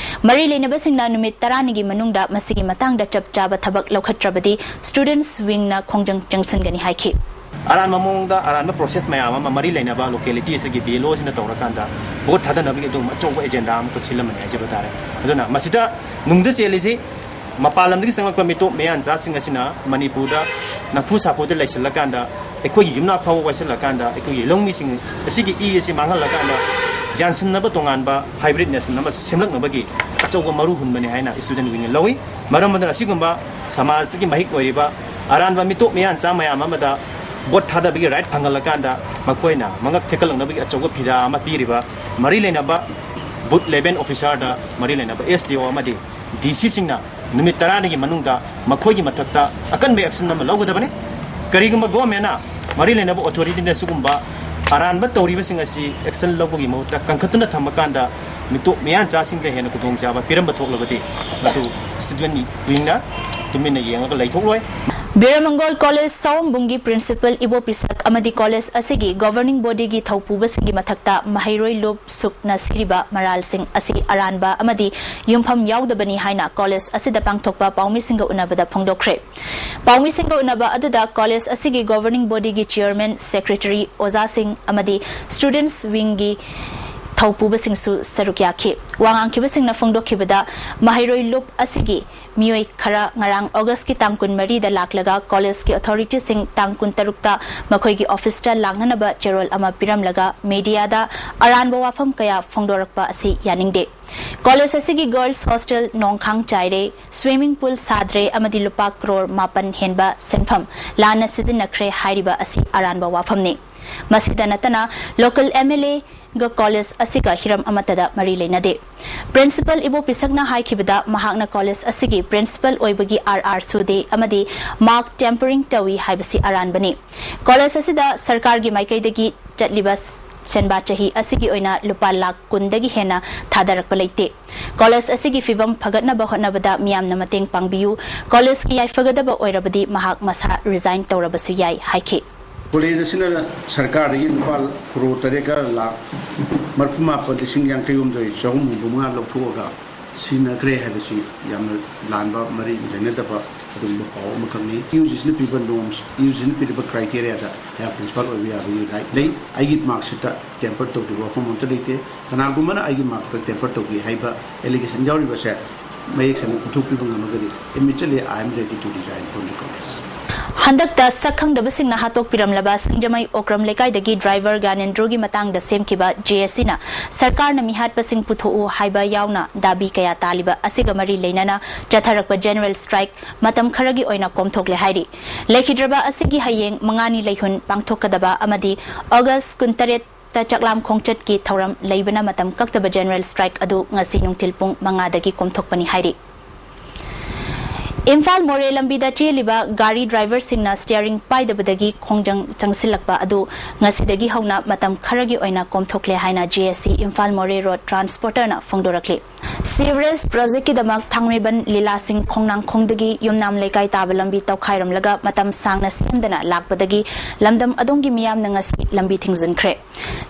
ꯃꯔꯤ ꯂꯩꯅꯕꯁꯤꯡꯅ ꯅꯨꯃꯤꯠ ꯇꯔꯥꯅꯤꯒꯤ ꯃꯅꯨꯡꯗ ꯃꯁꯤꯒꯤ ꯃꯇꯥꯡꯗ ꯆꯞ ꯆꯥꯕ ꯊꯕꯛ ꯂꯧꯈꯠꯇ꯭ꯔꯕꯗꯤ ꯁ꯭ꯇꯨꯗꯦꯟꯠꯁ ꯋꯤꯡꯅ ꯈꯣꯡꯖꯪ ꯆꯪꯁꯤꯟꯒꯅꯤ ꯍꯥꯏꯈꯤ꯫ ꯑꯔꯥꯟꯕ ꯃꯑꯣꯡꯗ ꯑꯔꯥꯟꯕ ꯄ꯭ꯔꯣꯁꯦꯁ ꯃꯌꯥꯝ ꯑꯃ ꯃꯔꯤ ꯂꯩꯅꯕ ꯂꯣꯀꯦꯂꯤꯇꯤ ꯑꯁꯤꯒꯤ ꯕꯤ ꯑꯦꯜ ꯑꯣꯁꯤꯅ ꯇꯧꯔꯀꯥꯟꯗ ꯚꯣꯠ ꯊꯥꯗꯅꯕꯒꯤ ꯑꯗꯨꯒꯨꯝꯕ ꯑꯆꯧꯕ ꯑꯦꯖꯦꯟꯗꯥ ꯑꯃꯈꯛ ꯁꯤꯜꯂꯝꯕꯅꯤ ꯍꯥꯏꯖꯕ ꯇꯥꯔꯦ꯫ ꯑꯗꯨꯅ ꯃꯁꯤꯗ ꯅꯨꯡꯗ ꯆꯦꯜꯂꯤꯁꯤ ꯃꯄꯥꯟ ꯂꯝꯗꯒꯤ ꯆꯪꯂꯛꯄ ꯃꯤꯇꯣꯞ ꯃꯌꯥꯟꯆꯥꯁꯤꯡ ꯑꯁꯤꯅ ꯃꯅꯤꯄꯨꯔꯗ ꯅꯝꯐꯨ ꯁꯥꯐꯨꯗ ꯂꯩꯁꯤꯜꯂꯀꯥꯟꯗ, ꯑꯩꯈꯣꯏꯒꯤ ꯌꯨꯝꯅꯥꯛ ꯐꯥꯎꯕ ꯋꯥꯏꯁꯤꯜꯂꯀꯥꯟꯗ, ꯑꯩꯈꯣꯏꯒꯤ ꯂꯧꯃꯤꯁꯤꯡ ꯑꯁꯤꯒꯤ ꯏ ꯑꯁꯤ ꯃꯥꯡꯍꯜꯂꯀꯥꯟꯗ, ꯌꯥꯟꯁꯤꯟꯅꯕ ꯇꯣꯉꯥꯟꯕ ꯍꯥꯏꯕ꯭ꯔꯤꯠ ꯅꯦꯁꯟ ꯑꯃ ꯁꯦꯝꯂꯛꯅꯕꯒꯤ ꯑꯆꯧꯕ ꯃꯔꯨ ꯍꯨꯟꯕꯅꯤ ꯍꯥꯏꯅ ꯁ꯭ꯇꯨꯗꯦꯟꯠ ꯋꯤꯡꯅ ꯂꯧꯏ꯫ ꯃꯔꯝ ꯑꯗꯨꯅ ꯑꯁꯤꯒꯨꯝꯕ ꯁꯃꯥꯖ ꯑꯁꯤꯒꯤ ꯃꯍꯤꯛ ꯑꯣꯏꯔꯤꯕ ꯑꯔꯥꯟꯕ ꯃꯤꯇꯣꯞ ꯃꯤꯌꯥꯟꯆꯥ ꯃꯌꯥꯝ ꯑꯃꯗ ꯚꯣꯠ ꯊꯥꯗꯕꯒꯤ ꯔꯥꯏꯠ ꯐꯪꯍꯜꯂꯀꯥꯟꯗ ꯃꯈꯣꯏꯅ ꯃꯉꯛ ꯊꯦꯛꯀꯠꯂꯛꯅꯕꯒꯤ ꯑꯆꯧꯕ ꯐꯤꯗꯥ ꯑꯃ ꯄꯤꯔꯤꯕ ꯃꯔꯤ ꯂꯩꯅꯕ ꯕꯨꯊ ꯂꯦꯚꯦꯜ ꯑꯣꯐꯤꯁꯥꯔꯗ ꯃꯔꯤ ꯂꯩꯅꯕ ꯑꯦꯁ ꯗꯤ ꯑꯣ ꯑꯃꯗꯤ ꯗꯤ ꯁꯤꯁꯤꯡꯅ ꯅꯨꯃꯤꯠ ꯇꯔꯥꯅꯤꯒꯤ ꯃꯅꯨꯡꯗ ꯃꯈꯣꯏꯒꯤ ꯃꯊꯛꯇ ꯑꯀꯟꯕ action ꯑꯃ ꯂꯧꯒꯗꯕꯅꯤ꯫ ꯀꯔꯤꯒꯨꯝꯕ government ꯅ ꯃꯔꯤ ꯂꯩꯅꯕ authority ꯅ ꯁꯤꯒꯨꯝꯕ ꯑꯔꯥꯟꯕ ꯇꯧꯔꯤꯕꯁꯤꯡ ꯑꯁꯤ action ꯂꯧꯕꯒꯤ ꯃꯍꯨꯠꯇ ꯀꯟꯈꯠꯇꯨꯅ ꯊꯝꯃꯀꯥꯟꯗ ꯃꯤꯇꯣꯞ ꯃꯤꯌꯥꯟꯆꯥꯁꯤꯡꯗ ꯍꯦꯟꯅ ꯈꯨꯗꯣꯡꯆꯥꯕ ꯄꯤꯔꯝꯕ ꯊꯣꯛꯂꯕꯗꯤ ꯃꯗꯨ student wing ꯅ ꯇꯨꯃꯤꯟꯅ ꯌꯦꯡꯉꯒ ꯂꯩꯊꯣꯛꯂꯣꯏ꯫ ꯕꯤꯔꯃꯪꯒꯣꯜ ꯀꯣꯂꯦꯖ ꯁꯑꯣꯝꯕꯨꯡꯒꯤ principal ꯏꯕꯣ ꯄꯤꯁꯛ ꯑꯃꯗꯤ ꯀꯣꯂꯦꯖ ꯑꯁꯤꯒꯤ governing body ꯒꯤ ꯊꯧꯄꯨꯕꯁꯤꯡꯒꯤ ꯃꯊꯛꯇ ꯃꯍꯩꯔꯣꯏ ꯂꯨꯞ ꯁꯨꯛꯅ ꯁꯤꯔꯤꯕ ꯃꯔꯥꯜꯁꯤꯡ ꯑꯁꯤ ꯑꯔꯥꯟꯕ ꯑꯃꯗꯤ ꯌꯨꯝꯐꯝ ꯌꯥꯎꯗꯕꯅꯤ ꯍꯥꯏꯅ ꯀꯣꯂꯦꯖ ꯑꯁꯤꯗ ꯄꯥꯡꯊꯣꯛꯄ ꯄꯥꯎꯃꯤꯁꯤꯡꯒ ꯎꯅꯕꯗ ꯐꯣꯡꯗꯣꯛꯈ꯭ꯔꯦ꯫ ꯄꯥꯎꯃꯤꯁꯤꯡꯒ ꯎꯅꯕ ꯑꯗꯨꯗ ꯀꯣꯂꯦꯖ ꯑꯁꯤꯒꯤ governing body ꯒꯤ chairman, secretary, ꯑꯣꯖꯥꯁꯤꯡ ꯑꯃꯗꯤ students wing ꯒꯤ ꯊꯧꯄꯨꯕꯁꯤꯡꯁꯨ ꯁꯔꯨꯛ ꯌꯥꯈꯤ꯫ ꯋꯥ ꯉꯥꯡꯈꯤꯕꯁꯤꯡꯅ ꯐꯣꯡꯗꯣꯛꯈꯤꯕꯗ, ꯃꯍꯩꯔꯣꯏ ꯂꯨꯞ ꯑꯁꯤꯒꯤ ꯃꯤꯑꯣꯏ ꯈꯔ ꯉꯔꯥꯡ August ꯀꯤ ꯇꯥꯡ ꯀꯨꯟꯃꯔꯤꯗ ꯂꯥꯛꯂꯒ ꯀꯣꯂꯦꯖꯀꯤ authority ꯁꯤꯡ ꯇꯥꯡ ꯀꯨꯟꯇꯔꯨꯛꯇ ꯃꯈꯣꯏꯒꯤ office ꯇ ꯂꯥꯛꯅꯅꯕ ꯆꯦꯔꯣꯜ ꯑꯃ ꯄꯤꯔꯝꯂꯒ media ꯗ ꯑꯔꯥꯟꯕ ꯋꯥꯐꯝ ꯀꯌꯥ ꯐꯣꯡꯗꯣꯔꯛꯄ ꯑꯁꯤ ꯌꯥꯅꯤꯡꯗꯦ꯫ ꯀꯣꯂꯦꯖ ꯑꯁꯤꯒꯤ girls hostel ꯅꯣꯡꯈꯥꯡ ꯆꯥꯏꯔꯦ, swimming pool ꯁꯥꯗ꯭ꯔꯦ ꯑꯃꯗꯤ ꯂꯨꯄꯥ ꯀ꯭ꯔꯣꯔ ꯃꯥꯄꯟ ꯍꯦꯟꯕ ꯁꯦꯟꯐꯝ ꯂꯥꯟꯅ ꯁꯤꯖꯤꯟꯅꯈ꯭ꯔꯦ ꯍꯥꯏꯔꯤꯕ ꯑꯁꯤ ꯑꯔꯥꯟꯕ ꯋꯥꯐꯝꯅꯤ꯫ ꯃꯁꯤꯗ ꯅꯠꯇꯅ local M L A ꯒ ꯀꯣꯂꯦꯖ ꯑꯁꯤꯒ ꯍꯤꯔꯝ ꯑꯃꯠꯇꯗ ꯃꯔꯤ ꯂꯩꯅꯗꯦ꯫ Principal ꯏꯕꯣ ꯄꯤꯁꯛꯅ ꯍꯥꯏꯈꯤꯕꯗ, ꯃꯍꯥꯛꯅ ꯀꯣꯂꯦꯖ ꯑꯁꯤꯒꯤ principal ꯑꯣꯏꯕꯒꯤ R R ꯁꯨꯗꯦ ꯑꯃꯗꯤ mark tampering ꯇꯧꯏ ꯍꯥꯏꯕꯁꯤ ꯑꯔꯥꯟꯕꯅꯤ꯫ ꯀꯣꯂꯦꯖ ꯑꯁꯤꯗ ꯁꯔꯀꯥꯔꯒꯤ ꯃꯥꯏꯀꯩꯗꯒꯤ ꯆꯠꯂꯤꯕ ꯁꯦꯟꯕꯥ ꯆꯍꯤ ꯑꯁꯤꯒꯤ ꯑꯣꯏꯅ ꯂꯨꯄꯥ ꯂꯥꯈ ꯀꯨꯟꯗꯒꯤ ꯍꯦꯟꯅ ꯊꯥꯗꯔꯛꯄ ꯂꯩꯇꯦ꯫ ꯀꯣꯂꯦꯖ ꯑꯁꯤꯒꯤ ꯐꯤꯕꯝ ꯐꯒꯠꯅꯕ ꯍꯣꯠꯅꯕꯗ ꯃꯤꯌꯥꯝꯅ ꯃꯇꯦꯡ ꯄꯥꯡꯕꯤꯌꯨ꯫ ꯀꯣꯂꯦꯖꯀꯤ ꯌꯥꯏꯐꯒꯗꯕ ꯑꯣꯏꯔꯕꯗꯤ ꯃꯍꯥꯛ ꯃꯁꯥ resign ꯇꯧꯔꯕꯁꯨ ꯌꯥꯏ ꯍꯥꯏꯈꯤ꯫ ꯀꯣꯂꯦꯖ ꯑꯁꯤꯅ ꯁꯔꯀꯥꯔꯗꯒꯤ ꯂꯨꯄꯥ ꯀ꯭ꯔꯣꯔ ꯇꯔꯦꯠꯀ ꯂꯥꯈ ꯃꯔꯤꯐꯨ ꯃꯥꯄꯟ ꯂꯤꯁꯤꯡ ꯌꯥꯡꯈꯩ ꯍꯨꯝꯗꯣꯏ ꯆꯍꯨꯝ ꯍꯨꯝꯐꯨ ꯃꯉꯥ ꯂꯧꯊꯣꯛꯑꯒ ꯁꯤꯖꯤꯟꯅꯈ꯭ꯔꯦ ꯍꯥꯏꯕꯁꯤ ꯌꯥꯝꯅ ꯂꯥꯟꯕ, ꯃꯔꯤ ꯂꯩꯅꯗꯕ ꯑꯗꯨꯒꯨꯝꯕ ꯄꯥꯎ ꯑꯃꯈꯛꯅꯤ꯫ ꯌꯨ ꯖꯤꯁꯤꯅ ꯄꯤꯕ norms, ꯌꯨ ꯖꯤꯁꯤꯅ ꯄꯤꯔꯤꯕ criteriaꯗ ꯑꯩꯍꯥꯛ principal ꯑꯣꯏꯕ ꯌꯥꯕꯒꯤ right ꯂꯩ꯫ ꯑꯩꯒꯤ mark sheetꯇ tamper ꯇꯧꯈꯤꯕ ꯋꯥꯐꯝ ꯑꯝꯇ ꯂꯩꯇꯦ꯫ ꯀꯅꯥꯒꯨꯝꯕꯅ ꯑꯩꯒꯤ markꯇ tamper ꯇꯧꯈꯤ ꯍꯥꯏꯕ allegation ꯌꯥꯎꯔꯤꯕꯁꯦ ꯃꯌꯦꯛ ꯁꯦꯡꯅ ꯄꯨꯊꯣꯛꯄꯤꯕ ꯉꯝꯃꯒꯗꯤ, immediately I am ready to resign from the college. ꯍꯟꯗꯛꯇ ꯁꯛ ꯈꯪꯗꯕꯁꯤꯡꯅ ꯍꯥꯠꯇꯣꯛꯄꯤꯔꯝꯂꯕ ꯁꯤꯡꯖꯃꯩ ꯑꯣꯀ꯭ꯔꯝ ꯂꯩꯀꯥꯏꯗꯒꯤ driver ꯒ꯭ꯌꯥꯅꯦꯟꯗ꯭ꯔꯣꯒꯤ ꯃꯇꯥꯡꯗ ꯁꯦꯝꯈꯤꯕ J A Cꯅ ꯁꯔꯀꯥꯔꯅ ꯃꯤꯍꯥꯠꯄꯁꯤꯡ ꯄꯨꯊꯣꯛꯎ ꯍꯥꯏꯕ ꯌꯥꯎꯅ ꯗꯥꯕꯤ ꯀꯌꯥ ꯇꯥꯜꯂꯤꯕ ꯑꯁꯤꯒ ꯃꯔꯤ ꯂꯩꯅꯅ ꯆꯠꯊꯔꯛꯄ general strike ꯃꯇꯝ ꯈꯔꯒꯤ ꯑꯣꯏꯅ ꯀꯣꯝꯊꯣꯛꯂꯦ ꯍꯥꯏꯔꯤ꯫ ꯂꯩꯈꯤꯗ꯭ꯔꯕ ꯑꯁꯤꯒꯤ ꯍꯌꯦꯡ ꯃꯉꯥꯅꯤ ꯂꯩꯍꯨꯟ ꯄꯥꯡꯊꯣꯛꯀꯗꯕ ꯑꯃꯗꯤ August ꯀꯨꯟꯇꯔꯦꯠꯇ ꯆꯥꯛꯂꯥꯝ ꯈꯣꯡꯆꯠꯀꯤ ꯊꯧꯔꯝ ꯂꯩꯕꯅ ꯃꯇꯝ ꯀꯛꯇꯕ general strike ꯑꯗꯨ ꯉꯁꯤ ꯅꯨꯡꯊꯤꯜ ꯄꯨꯡ ꯃꯉꯥꯗꯒꯤ ꯀꯣꯝꯊꯣꯛꯄꯅꯤ ꯍꯥꯏꯔꯤ꯫ ꯏꯝꯐꯥꯜ ꯃꯣꯔꯦ ꯂꯝꯕꯤꯗ ꯆꯦꯜꯂꯤꯕ ꯒꯥꯔꯤ ꯗ꯭ꯔꯥꯏꯚꯔꯁꯤꯡꯅ ꯁ꯭ꯇꯤꯌꯔꯤꯡ ꯄꯥꯏꯗꯕꯗꯒꯤ ꯈꯣꯡꯖꯪ ꯆꯪꯁꯤꯜꯂꯛꯄ ꯑꯗꯨ ꯉꯁꯤꯗꯒꯤ ꯍꯧꯅ ꯃꯇꯝ ꯈꯔꯒꯤ ꯑꯣꯏꯅ ꯀꯣꯝꯊꯣꯛꯂꯦ ꯍꯥꯏꯅ ꯖꯦ ꯑꯦꯁ ꯁꯤ ꯏꯝꯐꯥꯜ ꯃꯣꯔꯦ ꯔꯣꯗ ꯇ꯭ꯔꯥꯟꯁꯄꯣꯔꯇꯔꯅ ꯐꯣꯡꯗꯣꯔꯛꯂꯤ꯫ ꯁꯤꯋꯔꯦꯖ ꯄ꯭ꯔꯣꯖꯦꯛꯀꯤꯗꯃꯛ ꯊꯥꯡꯃꯩꯕꯟ ꯂꯤꯂꯥꯁꯤꯡ ꯈꯣꯡꯅꯥꯡꯈꯣꯡꯗꯒꯤ ꯌꯨꯝꯅꯥꯝ ꯂꯩꯀꯥꯏ ꯇꯥꯕ ꯂꯝꯕꯤ ꯇꯧꯈꯥꯏꯔꯝꯂꯒ ꯃꯇꯝ ꯁꯥꯡꯅ ꯁꯦꯝꯗꯅ ꯂꯥꯛꯄꯗꯒꯤ ꯂꯝꯗꯝ ꯑꯗꯣꯝꯒꯤ ꯃꯤꯌꯥꯝꯅ ꯉꯁꯤ ꯂꯝꯕꯤ ꯊꯤꯡꯖꯤꯟꯈ꯭ꯔꯦ꯫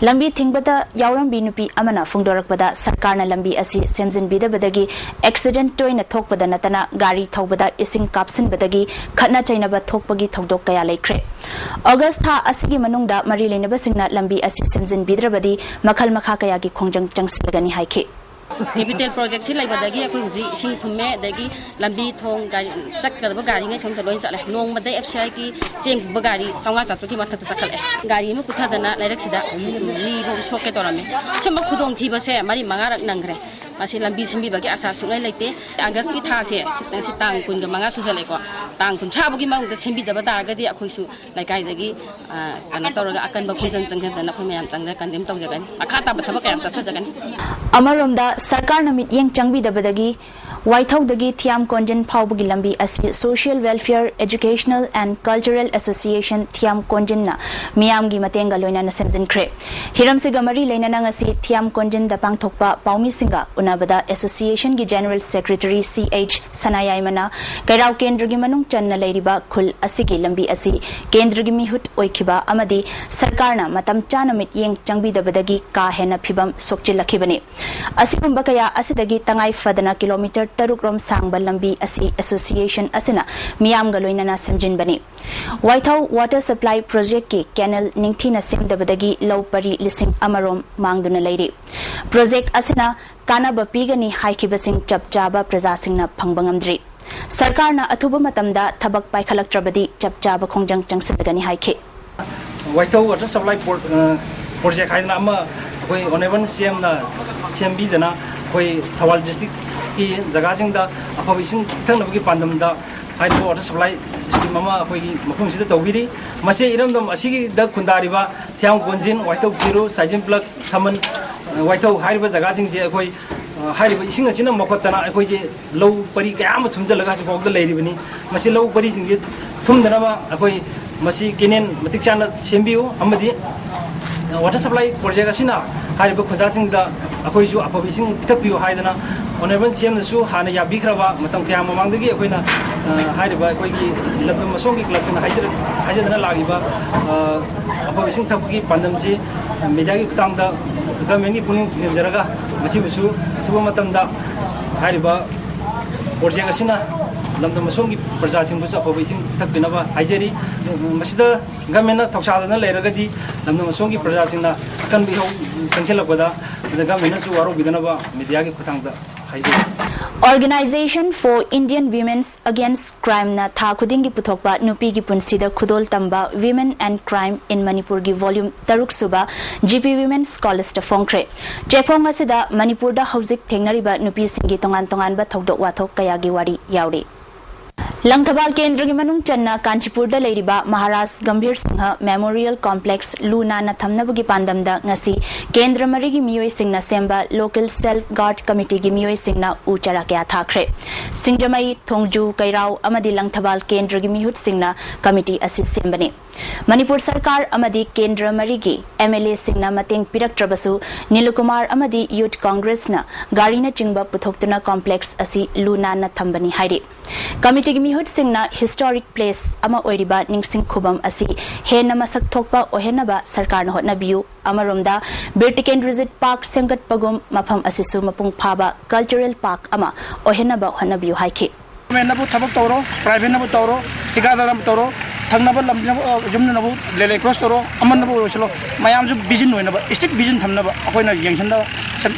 ꯂꯝꯕꯤ ꯊꯤꯡꯕꯗ ꯌꯥꯎꯔꯝꯕꯤ ꯅꯨꯄꯤ ꯑꯃꯅ ꯐꯣꯡꯗꯣꯔꯛꯄꯗ, ꯁꯔꯀꯥꯔꯅ ꯂꯝꯕꯤ ꯑꯁꯤ ꯁꯦꯝꯖꯤꯟꯕꯤꯗꯕꯗꯒꯤ ꯑꯦꯛꯁꯤꯗꯦꯟꯠ ꯇꯣꯏꯅ ꯊꯣꯛꯄꯗ ꯅꯠꯇꯅ ꯒꯥꯔꯤ ꯊꯧꯕꯗ ꯏꯁꯤꯡ ꯀꯥꯞꯁꯤꯟꯕꯗꯒꯤ ꯈꯠꯅ ꯆꯩꯅꯕ ꯊꯣꯛꯄꯒꯤ ꯊꯧꯗꯣꯛ ꯀꯌꯥ ꯂꯩꯈ꯭ꯔꯦ꯫ ꯑꯣꯒꯁ꯭ꯠ ꯊꯥ ꯑꯁꯤꯒꯤ ꯃꯅꯨꯡꯗ ꯃꯔꯤ ꯂꯩꯅꯕꯁꯤꯡꯅ ꯂꯝꯕꯤ ꯑꯁꯤ ꯁꯦꯝꯖꯤꯟꯕꯤꯗ꯭ꯔꯕꯗꯤ ꯃꯈꯜ ꯃꯈꯥ ꯀꯌꯥꯒꯤ ꯈꯣꯡꯖꯪ ꯆꯪꯁꯤꯜꯂꯒꯅꯤ ꯍꯥꯏꯈꯤ꯫ ꯀꯦꯄꯤꯇꯦꯜ ꯄ꯭ꯔꯣꯖꯦꯛꯁꯤ ꯂꯩꯕꯗꯒꯤ ꯑꯩꯈꯣꯏ ꯍꯧꯖꯤꯛ ꯏꯁꯤꯡ ꯊꯨꯝꯃꯦ, ꯑꯗꯒꯤ ꯂꯝꯕꯤ ꯊꯣꯡ ꯒꯥꯔꯤ ꯆꯠꯀꯗꯕ ꯒꯥꯔꯤꯉꯩ ꯁꯣꯝꯗ ꯂꯣꯏ ꯆꯠꯂꯦ꯫ ꯅꯣꯡꯃꯗ ꯑꯦꯐ ꯁꯤ ꯑꯥꯏꯒꯤ ꯆꯦꯡ ꯄꯨꯕ ꯒꯥꯔꯤ ꯆꯥꯝꯃꯉꯥ ꯆꯥꯇ꯭ꯔꯨꯛꯀꯤ ꯃꯊꯛꯇ ꯆꯠꯈꯠꯂꯛꯑꯦ꯫ ꯒꯥꯔꯤ ꯑꯃ ꯄꯨꯊꯗꯅ ꯂꯩꯔꯛꯁꯤꯗ ꯃꯤꯐꯥꯎ ꯁꯣꯛꯀꯦ ꯇꯧꯔꯝꯃꯤ꯫ ꯁꯨꯝꯕ ꯈꯨꯗꯣꯡꯊꯤꯕꯁꯦ ꯃꯔꯤ ꯃꯉꯥꯔꯛ ꯅꯪꯈ꯭ꯔꯦ꯫ ꯃꯁꯤ ꯂꯝꯕꯤ ꯁꯦꯝꯕꯤꯕꯒꯤ ꯑꯁꯥ ꯁꯨꯡꯂꯩ ꯂꯩꯇꯦ꯫ ꯑꯥꯒꯁ꯭ꯠꯀꯤ ꯊꯥꯁꯦ ꯁꯤ, ꯁꯤ ꯇꯥꯡ ꯀꯨꯟꯒ ꯃꯉꯥ ꯁꯨꯖꯜꯂꯛꯑꯦꯀꯣ꯫ ꯇꯥꯡ ꯀꯨꯟꯊ꯭ꯔꯥ ꯐꯥꯎꯒꯤ ꯃꯅꯨꯡꯗ ꯁꯦꯝꯕꯤꯗꯕ ꯇꯥꯔꯒꯗꯤ ꯑꯩꯈꯣꯏꯁꯨ ꯂꯩꯀꯥꯏꯗꯒꯤ, ꯑ, ꯀꯩꯅꯣ ꯇꯧꯔꯒ ꯑꯀꯟꯕ ꯈꯣꯡꯖꯪ ꯆꯪꯁꯤꯟꯗꯅ ꯑꯩꯈꯣꯏ ꯃꯌꯥꯝ ꯆꯪꯗꯅ ꯀꯟꯗꯦꯝ ꯇꯧꯖꯒꯅꯤ꯫ ꯃꯈꯥ ꯇꯥꯕ ꯊꯕꯛ ꯀꯌꯥ ꯆꯠꯊꯖꯒꯅꯤ꯫ ꯑꯃꯔꯣꯝꯗ, ꯁꯔꯀꯥꯔꯅ ꯃꯤꯠꯌꯦꯡ ꯆꯪꯕꯤꯗꯕꯗꯒꯤ ꯋꯥꯏꯊꯧꯗꯒꯤ ꯊꯤꯌꯥꯝ ꯀꯣꯟꯖꯤꯟ ꯐꯥꯎꯕꯒꯤ ꯂꯝꯕꯤ ꯑꯁꯤ Social Welfare Educational and Cultural Association ꯊꯤꯌꯥꯝ ꯀꯣꯟꯖꯤꯟꯅ ꯃꯤꯌꯥꯝꯒꯤ ꯃꯇꯦꯡꯒ ꯂꯣꯏꯅꯅ ꯁꯦꯝꯖꯤꯟꯈ꯭ꯔꯦ꯫ ꯍꯤꯔꯝꯁꯤꯒ ꯃꯔꯤ ꯂꯩꯅꯅ ꯉꯁꯤ ꯊꯤꯌꯥꯝ ꯀꯣꯟꯖꯤꯟꯗ ꯄꯥꯡꯊꯣꯛꯄ ꯄꯥꯎꯃꯤꯁꯤꯡꯒ ꯎꯅꯕꯗ ꯑꯦꯁꯣꯁꯤꯌꯦꯁꯟꯒꯤ ꯖꯦꯅꯔꯦꯜ ꯁꯦꯀ꯭ꯔꯦꯇꯔꯤ ꯁꯤ ꯑꯩꯆ ꯁꯅꯥꯌꯥꯏꯃꯅ ꯀꯩꯔꯥꯎ ꯀꯦꯟꯗ꯭ꯔꯒꯤ ꯃꯅꯨꯡ ꯆꯟꯅ ꯂꯩꯔꯤꯕ ꯈꯨꯜ ꯑꯁꯤꯒꯤ ꯂꯝꯕꯤ ꯑꯁꯤ ꯀꯦꯟꯗ꯭ꯔꯒꯤ ꯃꯤꯍꯨꯠ ꯑꯣꯏꯈꯤꯕ ꯑꯃꯗꯤ ꯁꯔꯀꯥꯔꯅ ꯃꯇꯝ ꯆꯥꯅ ꯃꯤꯠꯌꯦꯡ ꯆꯪꯕꯤꯗꯕꯗꯒꯤ ꯀꯥ ꯍꯦꯟꯅ ꯐꯤꯕꯝ ꯁꯣꯛꯆꯤꯜꯂꯛꯈꯤꯕꯅꯤ꯫ ꯑꯁꯤꯒꯨꯝꯕ ꯀꯌꯥ ꯑꯁꯤꯗꯒꯤ ꯇꯉꯥꯏ ꯐꯗꯅ ꯀꯤꯂꯣꯃꯤꯇꯔ ꯇꯔꯨꯛ ꯔꯣꯝ ꯁꯥꯡꯕ ꯂꯝꯕꯤ ꯑꯁꯤ ꯑꯦꯁꯣꯁꯤꯌꯦꯁꯟ ꯑꯁꯤꯅ ꯃꯤꯌꯥꯝꯒ ꯂꯣꯏꯅꯅ ꯁꯦꯝꯖꯤꯟꯕꯅꯤ꯫ ꯋꯥꯏꯊꯧ ꯋꯥꯇꯔ ꯁꯄ꯭ꯂꯥꯏ ꯄ꯭ꯔꯣꯖꯦꯛꯀꯤ ꯀꯦꯅꯦꯜ ꯅꯤꯡꯊꯤꯅ ꯁꯦꯝꯗꯕꯗꯒꯤ ꯂꯧ ꯄꯔꯤ ꯂꯤꯁꯤꯡ ꯑꯃ ꯔꯣꯝ ꯃꯥꯡꯗꯨꯅ ꯂꯩꯔꯤ꯫ ꯄ꯭ꯔꯣꯖꯦꯛ ꯑꯁꯤꯅ ꯀꯥꯟꯅꯕ ꯄꯤꯒꯅꯤ ꯍꯥꯏꯈꯤꯕꯁꯤꯡ ꯆꯞ ꯆꯥꯕ ꯄ꯭ꯔꯖꯥꯁꯤꯡꯅ ꯐꯪꯕ ꯉꯝꯗ꯭ꯔꯤ꯫ ꯁꯔꯀꯥꯔꯅ ꯑꯊꯨꯕ ꯃꯇꯝꯗ ꯊꯕꯛ ꯄꯥꯏꯈꯠꯂꯛꯇ꯭ꯔꯕꯗꯤ ꯆꯞ ꯆꯥꯕ ꯈꯣꯡꯖꯪ ꯆꯪꯁꯤꯜꯂꯒꯅꯤ ꯍꯥꯏꯈꯤ꯫ ꯋꯥꯏꯊꯧ ꯋꯥꯇꯔ ꯁꯄ꯭ꯂꯥꯏ ꯄ꯭ꯔꯣ-, ꯑ, ꯄ꯭ꯔꯣꯖꯦꯛ ꯍꯥꯏꯗꯅ ꯑꯃ ꯑꯩꯈꯣꯏ ꯑꯣꯅꯔꯦꯕꯜ ꯁꯤ ꯑꯦꯝꯅ ꯁꯦꯝꯕꯤꯗꯅ ꯑꯩꯈꯣꯏ ꯊꯧꯕꯥꯜ ꯗꯤꯁꯇ꯭ꯔꯤꯛꯀꯤ ꯖꯒꯥꯁꯤꯡꯗ ꯑꯐꯕ ꯏꯁꯤꯡ ꯄꯤꯊꯛꯅꯕꯒꯤ ꯄꯥꯟꯗꯝꯗ ꯍꯥꯏꯔꯤꯕ ꯋꯥꯇꯔ ꯁꯄ꯭ꯂꯥꯏ ꯁ꯭ꯀꯤꯝ ꯑꯃ ꯑꯩꯈꯣꯏꯒꯤ ꯃꯐꯝꯁꯤꯗ ꯇꯧꯕꯤꯔꯤ꯫ ꯃꯁꯤ ꯏꯔꯝꯗꯝ ꯑꯁꯤꯒꯤꯗ ꯈꯨꯟꯗꯥꯔꯤꯕ ꯊꯤꯌꯥꯝ ꯀꯣꯟꯖꯤꯟ, ꯋꯥꯏꯊꯧ ꯆꯤꯔꯨ, ꯁꯥꯏꯖꯤꯟ ꯄ꯭ꯂꯛ, ꯁꯃꯟ, ꯋꯥꯏꯊꯧ ꯍꯥꯏꯔꯤꯕ ꯖꯒꯥꯁꯤꯡꯁꯦ ꯑꯩꯈꯣꯏ ꯍꯥꯏꯔꯤꯕ ꯏꯁꯤꯡ ꯑꯁꯤꯅ ꯃꯈꯣꯠꯇꯅ ꯑꯩꯈꯣꯏꯁꯦ ꯂꯧ ꯄꯔꯤ ꯀꯌꯥ ꯑꯃ ꯊꯨꯝꯖꯤꯜꯂꯒ ꯍꯧꯖꯤꯛꯐꯥꯎꯗ ꯂꯩꯔꯤꯕꯅꯤ꯫ ꯃꯁꯤ ꯂꯧ ꯄꯔꯤꯁꯤꯡꯁꯤ ꯊꯨꯝꯗꯅꯕ ꯑꯩꯈꯣꯏ ꯃꯁꯤ ꯀꯦꯅꯦꯜ ꯃꯇꯤꯛ ꯆꯥꯅ ꯁꯦꯝꯕꯤꯌꯨ, ꯑꯃꯗꯤ ꯋꯥꯇꯔ ꯁꯄ꯭ꯂꯥꯏ ꯄ꯭ꯔꯣꯖꯦꯛ ꯑꯁꯤꯅ ꯍꯥꯏꯔꯤꯕ ꯈꯨꯟꯖꯥꯁꯤꯡꯗ ꯑꯩꯈꯣꯏꯁꯨ ꯑꯐꯕ ꯏꯁꯤꯡ ꯄꯤꯊꯛꯄꯤꯌꯨ ꯍꯥꯏꯗꯅ ꯑꯣꯅꯔꯦꯕꯜ ꯁꯤ ꯑꯦꯝꯅꯁꯨ ꯍꯥꯟꯅ ꯌꯥꯕꯤꯈ꯭ꯔꯕ ꯃꯇꯝ ꯀꯌꯥ ꯃꯃꯥꯡꯗꯒꯤ ꯑꯩꯈꯣꯏꯅ, ꯑ, ꯍꯥꯏꯔꯤꯕ ꯑꯩꯈꯣꯏꯒꯤ ꯂꯝꯗꯝ ꯑꯁꯣꯝꯒꯤ ꯀ꯭ꯂꯕꯁꯤꯡꯅ ꯍꯥꯏꯖꯔ-, ꯍꯥꯏꯖꯗꯅ ꯂꯥꯛꯂꯤꯕ, ꯑ, ꯑꯐꯕ ꯏꯁꯤꯡ ꯊꯛꯄꯒꯤ ꯄꯥꯟꯗꯝꯁꯤ ꯃꯦꯗꯤꯌꯥꯒꯤ ꯈꯨꯠꯊꯥꯡꯗ ꯒꯃꯦꯟꯒꯤ ꯄꯨꯛꯅꯤꯡ ꯊꯤꯡꯖꯤꯟꯖꯔꯒ ꯃꯁꯤꯕꯨꯁꯨ ꯑꯊꯨꯕ ꯃꯇꯝꯗ ꯍꯥꯏꯔꯤꯕ ꯄ꯭ꯔꯣꯖꯦꯛ ꯑꯁꯤꯅ ꯂꯝꯗꯝ ꯑꯁꯣꯝꯒꯤ ꯄ꯭ꯔꯖꯥꯁꯤꯡꯕꯨꯁꯨ ꯑꯐꯕ ꯏꯁꯤꯡ ꯄꯤꯊꯛꯄꯤꯅꯕ ꯍꯥꯏꯖꯔꯤ꯫ ꯃꯁꯤꯗ ꯒꯃꯦꯟꯅ ꯊꯧꯁꯥꯗꯅ ꯂꯩꯔꯒꯗꯤ ꯂꯝꯗꯝ ꯑꯁꯣꯝꯒꯤ ꯄ꯭ꯔꯖꯥꯁꯤꯡꯅ ꯑꯀꯟꯕ ꯏꯍꯧ ꯆꯪꯁꯤꯜꯂꯛꯄꯗ ꯃꯁꯤꯗ ꯒꯃꯦꯟꯅꯁꯨ ꯋꯥꯔꯧꯕꯤꯗꯅꯕ ꯃꯦꯗꯤꯌꯥꯒꯤ ꯈꯨꯠꯊꯥꯡꯗ ꯍꯥꯏꯖꯔꯤ꯫ Organization for Indian Women's Against Crime ꯅ ꯊꯥ ꯈꯨꯗꯤꯡꯒꯤ ꯄꯨꯊꯣꯛꯄ ꯅꯨꯄꯤꯒꯤ ꯄꯨꯟꯁꯤꯗ ꯈꯨꯗꯣꯜ ꯇꯝꯕ Women and Crime in ꯃꯅꯤꯄꯨꯔꯒꯤ volume ꯇꯔꯨꯛ ꯁꯨꯕ G P Women's College ꯇ ꯐꯣꯡꯈ꯭ꯔꯦ꯫ ꯆꯦꯐꯣꯡ ꯑꯁꯤꯗ ꯃꯅꯤꯄꯨꯔꯗ ꯍꯧꯖꯤꯛ ꯊꯦꯡꯅꯔꯤꯕ ꯅꯨꯄꯤꯁꯤꯡꯒꯤ ꯇꯣꯉꯥꯟ ꯇꯣꯉꯥꯟꯕ ꯊꯧꯗꯣꯛ ꯋꯥꯊꯣꯛ ꯀꯌꯥꯒꯤ ꯋꯥꯔꯤ ꯌꯥꯎꯔꯤ꯫ ꯂꯪꯊꯕꯥꯜ ꯀꯦꯟꯗ꯭ꯔꯒꯤ ꯃꯅꯨꯡ ꯆꯟꯅ ꯀꯥꯟꯆꯤꯄꯨꯔꯗ ꯂꯩꯔꯤꯕ ꯃꯍꯥꯔꯥꯖ ꯒꯝꯚꯤꯔ ꯁꯤꯡꯍ Memorial Complex ꯂꯨ ꯅꯥꯟꯅ ꯊꯝꯅꯕꯒꯤ ꯄꯥꯟꯗꯝꯗ ꯉꯁꯤ ꯀꯦꯟꯗ꯭ꯔ ꯃꯔꯤꯒꯤ ꯃꯤꯑꯣꯏꯁꯤꯡꯅ ꯁꯦꯝꯕ Local Self Guard Committee ꯒꯤ ꯃꯤꯑꯣꯏꯁꯤꯡꯅ ꯎ ꯆꯥꯔꯥ ꯀꯌꯥ ꯊꯥꯈ꯭ꯔꯦ꯫ ꯁꯤꯡꯖꯃꯩ, ꯊꯣꯡꯖꯨ, ꯀꯩꯔꯥꯎ ꯑꯃꯗꯤ ꯂꯪꯊꯕꯥꯜ ꯀꯦꯟꯗ꯭ꯔꯒꯤ ꯃꯤꯍꯨꯠꯁꯤꯡꯅ committee ꯑꯁꯤ ꯁꯦꯝꯕꯅꯤ꯫ ꯃꯅꯤꯄꯨꯔ ꯁꯔꯀꯥꯔ ꯑꯃꯗꯤ ꯀꯦꯟꯗ꯭ꯔ ꯃꯔꯤꯒꯤ M L A ꯁꯤꯡꯅ ꯃꯇꯦꯡ ꯄꯤꯔꯛꯇ꯭ꯔꯕꯁꯨ, ꯅꯤꯂꯨꯀꯨꯃꯥꯔ ꯑꯃꯗꯤ Youth Congress ꯅ ꯒꯥꯔꯤꯅꯆꯤꯡꯕ ꯄꯨꯊꯣꯛꯇꯨꯅ complex ꯑꯁꯤ ꯂꯨ ꯅꯥꯟꯅ ꯊꯝꯕꯅꯤ ꯍꯥꯏꯔꯤ꯫ Committee ꯒꯤ ꯃꯤꯍꯨꯠꯁꯤꯡꯅ historic place ꯑꯃ ꯑꯣꯏꯔꯤꯕ ꯅꯤꯡꯁꯤꯡ ꯈꯨꯕꯝ ꯑꯁꯤ ꯍꯦꯟꯅ ꯃꯁꯛ ꯊꯣꯛꯄ ꯑꯣꯏꯍꯟꯅꯕ ꯁꯔꯀꯥꯔꯅ ꯍꯣꯠꯅꯕꯤꯌꯨ꯫ ꯑꯃꯔꯣꯝꯗ, ꯕꯤꯔ ꯇꯤꯀꯦꯟꯗ꯭ꯔꯖꯤꯠ Park ꯁꯦꯝꯒꯠꯄꯒꯨꯝ ꯃꯐꯝ ꯑꯁꯤꯁꯨ ꯃꯄꯨꯡ ꯐꯥꯕ cultural park ꯑꯃ ꯑꯣꯏꯍꯟꯅꯕ ꯍꯣꯠꯅꯕꯤꯌꯨ ꯍꯥꯏꯈꯤ꯫ Government ꯅꯕꯨ ꯊꯕꯛ ꯇꯧꯔꯣ, private ꯅꯕꯨ ꯇꯧꯔꯣ, ꯊꯤꯀꯥꯗꯥꯔ ꯅꯕꯨ ꯇꯧꯔꯣ, ꯊꯪꯅꯕ ꯂꯝꯅꯕꯨ, ꯑ, ꯌꯨꯝꯅꯕꯨ ꯂꯦꯂꯦ cross ꯇꯧꯔꯣ, ꯑꯃꯅꯕꯨ ꯑꯣꯏꯁꯤꯜꯂꯣ, ꯃꯌꯥꯝꯁꯨ vision ꯑꯣꯏꯅꯕ, state vision ꯊꯝꯅꯕ ꯑꯩꯈꯣꯏꯅ ꯌꯦꯡꯁꯤꯟꯅꯕ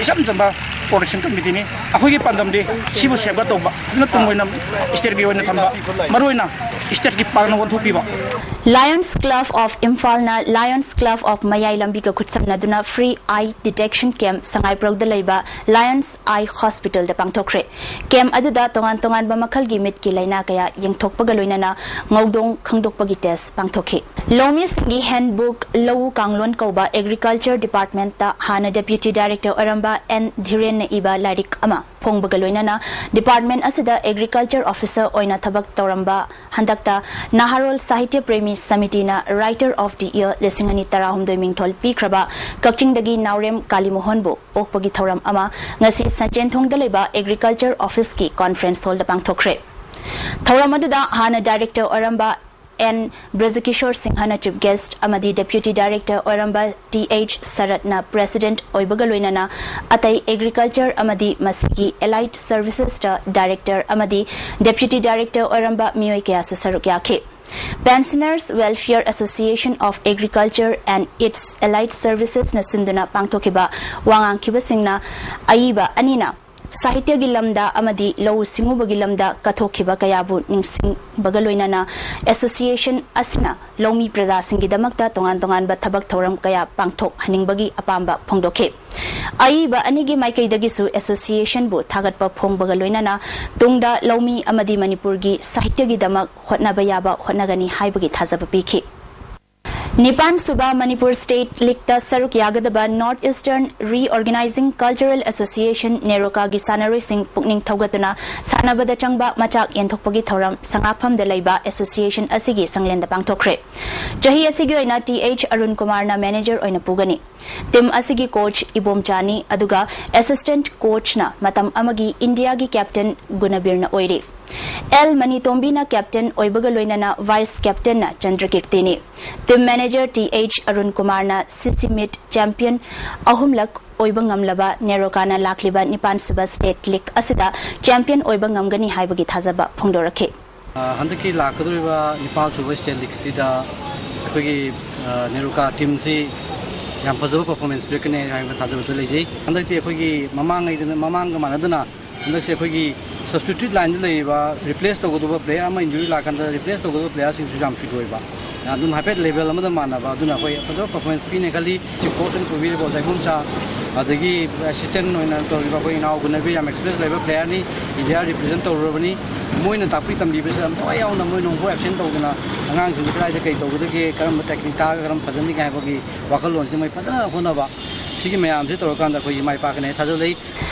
ꯏꯆꯝ ꯆꯝꯕ protection committee ꯅꯤ꯫ ꯑꯩꯈꯣꯏꯒꯤ ꯄꯥꯟꯗꯝꯗꯤ ꯁꯤꯕꯨ safeguard ꯇꯧꯕ, ꯑꯗꯨꯅ ꯇꯨꯡ ꯑꯣꯏꯅ state ꯀꯤ ꯑꯣꯏꯅ ꯊꯝꯕ, ꯃꯔꯨꯑꯣꯏꯅ state ꯀꯤ park ꯅ ꯑꯣꯟꯊꯣꯛꯄꯤꯕ꯫ Lions Club of Imphalꯅ Lions Club of ꯃꯌꯥꯏ ꯂꯝꯕꯤꯒ ꯈꯨꯠꯁꯝꯅꯗꯨꯅ free eye detection camp ꯁꯉꯥꯏꯄ꯭ꯔꯧꯗ ꯂꯩꯕ Lions Eye Hospitalꯗ ꯄꯥꯡꯊꯣꯛꯈ꯭ꯔꯦ꯫ Camp ꯑꯗꯨꯗ ꯇꯣꯉꯥꯟ ꯇꯣꯉꯥꯟꯕ ꯃꯈꯜꯒꯤ ꯃꯤꯠꯀꯤ ꯂꯥꯏꯅꯥ ꯀꯌꯥ ꯌꯦꯡꯊꯣꯛꯄꯒ ꯂꯣꯏꯅꯅ ꯉꯧꯗꯣꯡ ꯈꯪꯗꯣꯛꯄꯒꯤ test ꯄꯥꯡꯊꯣꯛꯈꯤ꯫ ꯂꯧꯃꯤꯁꯤꯡꯒꯤ handbook, ꯂꯧꯎ ꯀꯥꯡꯂꯣꯟ ꯀꯧꯕ Agriculture Departmentꯇ ꯍꯥꯟꯅ Deputy Director ꯑꯣꯏꯔꯝꯕ N ꯙꯤꯔꯦꯟꯅ ꯏꯕ ꯂꯥꯏꯔꯤꯛ ꯑꯃ ꯐꯣꯡꯕꯒ ꯂꯣꯏꯅꯅ department ꯑꯁꯤꯗ Agriculture Officer ꯑꯣꯏꯅ ꯊꯕꯛ ꯇꯧꯔꯝꯕ ꯍꯟꯗꯛꯇ ꯅꯍꯥꯔꯣꯜ ꯁꯥꯍꯤꯇ꯭ꯌ Premi ꯁꯃꯤꯇꯤꯅ Writer of the Year ꯂꯤꯁꯤꯡ ꯑꯅꯤ ꯇꯔꯥꯍꯨꯝꯗꯣꯏ ꯃꯤꯡꯊꯣꯜ ꯄꯤꯈ꯭ꯔꯕ ꯀꯛꯆꯤꯡꯗꯒꯤ ꯅꯥꯎꯔꯦꯝ ꯀꯥꯂꯤꯃꯣꯍꯟꯕꯨ ꯑꯣꯛꯄꯒꯤ ꯊꯧꯔꯝ ꯑꯃ ꯉꯁꯤ ꯁꯟꯆꯦꯟꯊꯣꯡꯗ ꯂꯩꯕ Agriculture Officeꯀꯤ conference hallꯗ ꯄꯥꯡꯊꯣꯛꯈ꯭ꯔꯦ꯫ ꯊꯧꯔꯝ ꯑꯗꯨꯗ ꯍꯥꯟꯅ Director ꯑꯣꯏꯔꯝꯕ N ꯕ꯭ꯔꯖꯀꯤꯁꯣꯔ ꯁꯤꯡꯍꯅ Chief Guest ꯑꯃꯗꯤ Deputy Director ꯑꯣꯏꯔꯝꯕ Th ꯁꯔꯠꯅ President ꯑꯣꯏꯕꯒ ꯂꯣꯏꯅꯅ ꯑꯇꯩ Agriculture ꯑꯃꯗꯤ ꯃꯁꯤꯒꯤ Allied Servicesꯇ Director ꯑꯃꯗꯤ Deputy Director ꯑꯣꯏꯔꯝꯕ ꯃꯤꯑꯣꯏ ꯀꯌꯥꯁꯨ ꯁꯔꯨꯛ ꯌꯥꯈꯤ꯫ Pensioners Welfare Association of Agriculture and its Allied Servicesꯅ ꯁꯤꯟꯗꯨꯅ ꯄꯥꯡꯊꯣꯛꯈꯤꯕ ꯋꯥ ꯉꯥꯡꯈꯤꯕꯁꯤꯡꯅ ꯑꯏꯕ ꯑꯅꯤꯅ ꯁꯥꯍꯤꯇ꯭ꯌꯒꯤ ꯂꯝꯗ ꯑꯃꯗꯤ ꯂꯧꯎ ꯁꯤꯡꯎꯕꯒꯤ ꯂꯝꯗ ꯀꯠꯊꯣꯛꯈꯤꯕ ꯀꯌꯥꯕꯨ ꯅꯤꯡꯁꯤꯡꯕꯒ ꯂꯣꯏꯅꯅ association ꯑꯁꯤꯅ ꯂꯧꯃꯤ ꯄ꯭ꯔꯖꯥꯁꯤꯡꯒꯤꯗꯃꯛꯇ ꯇꯣꯉꯥꯟ ꯇꯣꯉꯥꯟꯕ ꯊꯕꯛ ꯊꯧꯔꯝ ꯀꯌꯥ ꯄꯥꯡꯊꯣꯛꯍꯟꯅꯤꯡꯕꯒꯤ ꯑꯄꯥꯝꯕ ꯐꯣꯡꯗꯣꯛꯈꯤ꯫ ꯑꯏꯕ ꯑꯅꯤꯒꯤ ꯃꯥꯏꯀꯩꯗꯒꯤꯁꯨ associationꯕꯨ ꯊꯥꯒꯠꯄ ꯐꯣꯡꯕꯒ ꯂꯣꯏꯅꯅ ꯇꯨꯡꯗ ꯂꯧꯃꯤ ꯑꯃꯗꯤ ꯃꯅꯤꯄꯨꯔꯒꯤ ꯁꯥꯍꯤꯇ꯭ꯌꯒꯤꯗꯃꯛ ꯍꯣꯠꯅꯕ ꯌꯥꯕ ꯍꯣꯠꯅꯒꯅꯤ ꯍꯥꯏꯕꯒꯤ ꯊꯥꯖꯕ ꯄꯤꯈꯤ꯫ ꯅꯤꯄꯥꯟ ꯁꯨꯕ ꯃꯅꯤꯄꯨꯔ State Leagueꯇ ꯁꯔꯨꯛ ꯌꯥꯒꯗꯕ North Eastern Reorganizing Cultural Association NEROCAꯒꯤ ꯁꯥꯟꯅꯔꯣꯏꯁꯤꯡ ꯄꯨꯛꯅꯤꯡ ꯊꯧꯒꯠꯇꯨꯅ ꯁꯥꯟꯅꯕꯗ ꯆꯪꯕ ꯃꯆꯥꯛ ꯌꯦꯟꯊꯣꯛꯄꯒꯤ ꯊꯧꯔꯝ ꯁꯉꯥꯛꯐꯝꯗ ꯂꯩꯕ association ꯑꯁꯤꯒꯤ ꯁꯪꯂꯦꯟꯗ ꯄꯥꯡꯊꯣꯛꯈ꯭ꯔꯦ꯫ ꯆꯍꯤ ꯑꯁꯤꯒꯤ ꯑꯣꯏꯅ Th ꯑꯔꯨꯟ ꯀꯨꯃꯥꯔꯅ manager ꯑꯣꯏꯅ ꯄꯨꯒꯅꯤ꯫ Team ꯑꯁꯤꯒꯤ coach ꯏꯕꯣꯝꯆꯥꯅꯤ, ꯑꯗꯨꯒ assistant coachꯅ ꯃꯇꯝ ꯑꯃꯒꯤ ꯏꯟꯗꯤꯌꯥꯒꯤ captain ꯒꯨꯅꯕꯤꯔꯅ ꯑꯣꯏꯔꯤ꯫ L ꯃꯅꯤꯇꯣꯝꯕꯤꯅ captain ꯑꯣꯏꯕꯒ ꯂꯣꯏꯅꯅ vice captainꯅ ꯆꯟꯗ꯭ꯔꯀꯤꯔꯇꯤꯅꯤ꯫ Team manager Th Arun ꯀꯨꯃꯥꯔꯅ CC meet champion ꯑꯍꯨꯝꯂꯛ ꯑꯣꯏꯕ ꯉꯝꯂꯕ NEROCAꯅ ꯂꯥꯛꯂꯤꯕ ꯅꯤꯄꯥꯟ ꯁꯨꯕ State League ꯑꯁꯤꯗ champion ꯑꯣꯏꯕ ꯉꯝꯒꯅꯤ ꯍꯥꯏꯕꯒꯤ ꯊꯥꯖꯕ ꯐꯣꯡꯗꯣꯔꯛꯈꯤ꯫ ꯑ, ꯍꯟꯗꯛꯀꯤ ꯂꯥꯛꯀꯗꯧꯔꯤꯕ ꯅꯤꯄꯥꯟ ꯁꯨꯕ State Leagueꯁꯤꯗ ꯑꯩꯈꯣꯏꯒꯤ, ꯑ, NEROCA teamꯁꯤ ꯌꯥꯝ ꯐꯖꯕ performance ꯄꯤꯔꯛꯀꯅꯤ ꯍꯥꯏꯕ ꯊꯥꯖꯕꯗꯨ ꯂꯩꯖꯩ꯫ ꯍꯟꯗꯛꯇꯤ ꯑꯩꯈꯣꯏꯒꯤ ꯃꯃꯥꯡꯉꯩꯗꯅ, ꯃꯃꯥꯡꯒ ꯃꯥꯟꯅꯗꯅ ꯍꯟꯗꯛꯁꯦ ꯑꯩꯈꯣꯏꯒꯤ ꯁꯕꯁꯇꯤꯇ꯭ꯌꯨꯠ ꯂꯥꯏꯟꯗ ꯂꯩꯔꯤꯕ ꯔꯤꯄ꯭ꯂꯦꯁ ꯇꯧꯒꯗꯧꯕ ꯄ꯭ꯂꯦꯌꯔ ꯑꯃ ꯏꯟꯖꯨꯔꯤ ꯂꯥꯛꯀꯥꯟꯗ ꯔꯤꯄ꯭ꯂꯦꯁ ꯇꯧꯒꯗꯧꯕ ꯄ꯭ꯂꯦꯌꯔꯁꯤꯡꯁꯨ ꯌꯥꯝ ꯐꯤꯠ ꯑꯣꯏꯕ, ꯑꯗꯨꯝ ꯍꯥꯏꯐꯦꯠ ꯂꯦꯚꯦꯜ ꯑꯃꯗ ꯃꯥꯟꯅꯕ, ꯑꯗꯨꯅ ꯑꯩꯈꯣꯏ ꯐꯖꯕ ꯄꯔꯐꯣꯔꯃꯦꯟꯁ ꯄꯤꯅꯦ ꯈꯜꯂꯤ꯫ ꯆꯤꯐ ꯀꯣꯆꯅ ꯄꯨꯕꯤꯔꯤꯕ ꯑꯣꯖꯥ ꯏꯕꯣꯝꯆꯥ, ꯑꯗꯒꯤ ꯑꯦꯁꯤꯁꯇꯦꯟ ꯑꯣꯏꯅ ꯇꯧꯔꯤꯕ ꯑꯩꯈꯣꯏ ꯏꯅꯥꯎ ꯒꯨꯅꯕꯤꯔ ꯌꯥꯝ ꯑꯦꯛꯁꯄꯤꯔꯤꯌꯟꯁ ꯂꯩꯕ ꯄ꯭ꯂꯦꯌꯔꯅꯤ, ꯏꯟꯗꯤꯌꯥ ꯔꯤꯄ꯭ꯔꯖꯦꯟ ꯇꯧꯔꯨꯔꯕꯅꯤ꯫ ꯃꯣꯏꯅ ꯇꯥꯛꯄꯤ ꯇꯝꯕꯤꯕꯁꯤꯗ ꯊꯋꯥꯏ ꯌꯥꯎꯅ ꯃꯣꯏ ꯅꯣꯡꯐꯨ ꯑꯦꯕꯁꯦꯟ ꯇꯧꯗꯅ ꯑꯉꯥꯡꯁꯤꯡꯗ ꯀꯗꯥꯏꯗ ꯀꯩ ꯇꯧꯒꯗꯒꯦ, ꯀꯔꯝꯕ ꯇꯦꯛꯅꯤꯛ ꯇꯥꯛꯑꯒ ꯀꯔꯝ ꯐꯖꯅꯤꯒꯦ ꯍꯥꯏꯕꯒꯤ ꯋꯥꯈꯜꯂꯣꯟꯁꯤꯗ ꯃꯣꯏ ꯐꯖꯅ ꯍꯣꯠꯅꯕ, ꯁꯤꯒꯤ ꯃꯌꯥꯝꯁꯤ ꯇꯧꯔꯀꯥꯟꯗ ꯑꯩꯈꯣꯏꯒꯤ ꯃꯥꯏ ꯄꯥꯛꯀꯅꯤ ꯍꯥꯏ ꯊꯥꯖꯕ ꯂꯩ꯫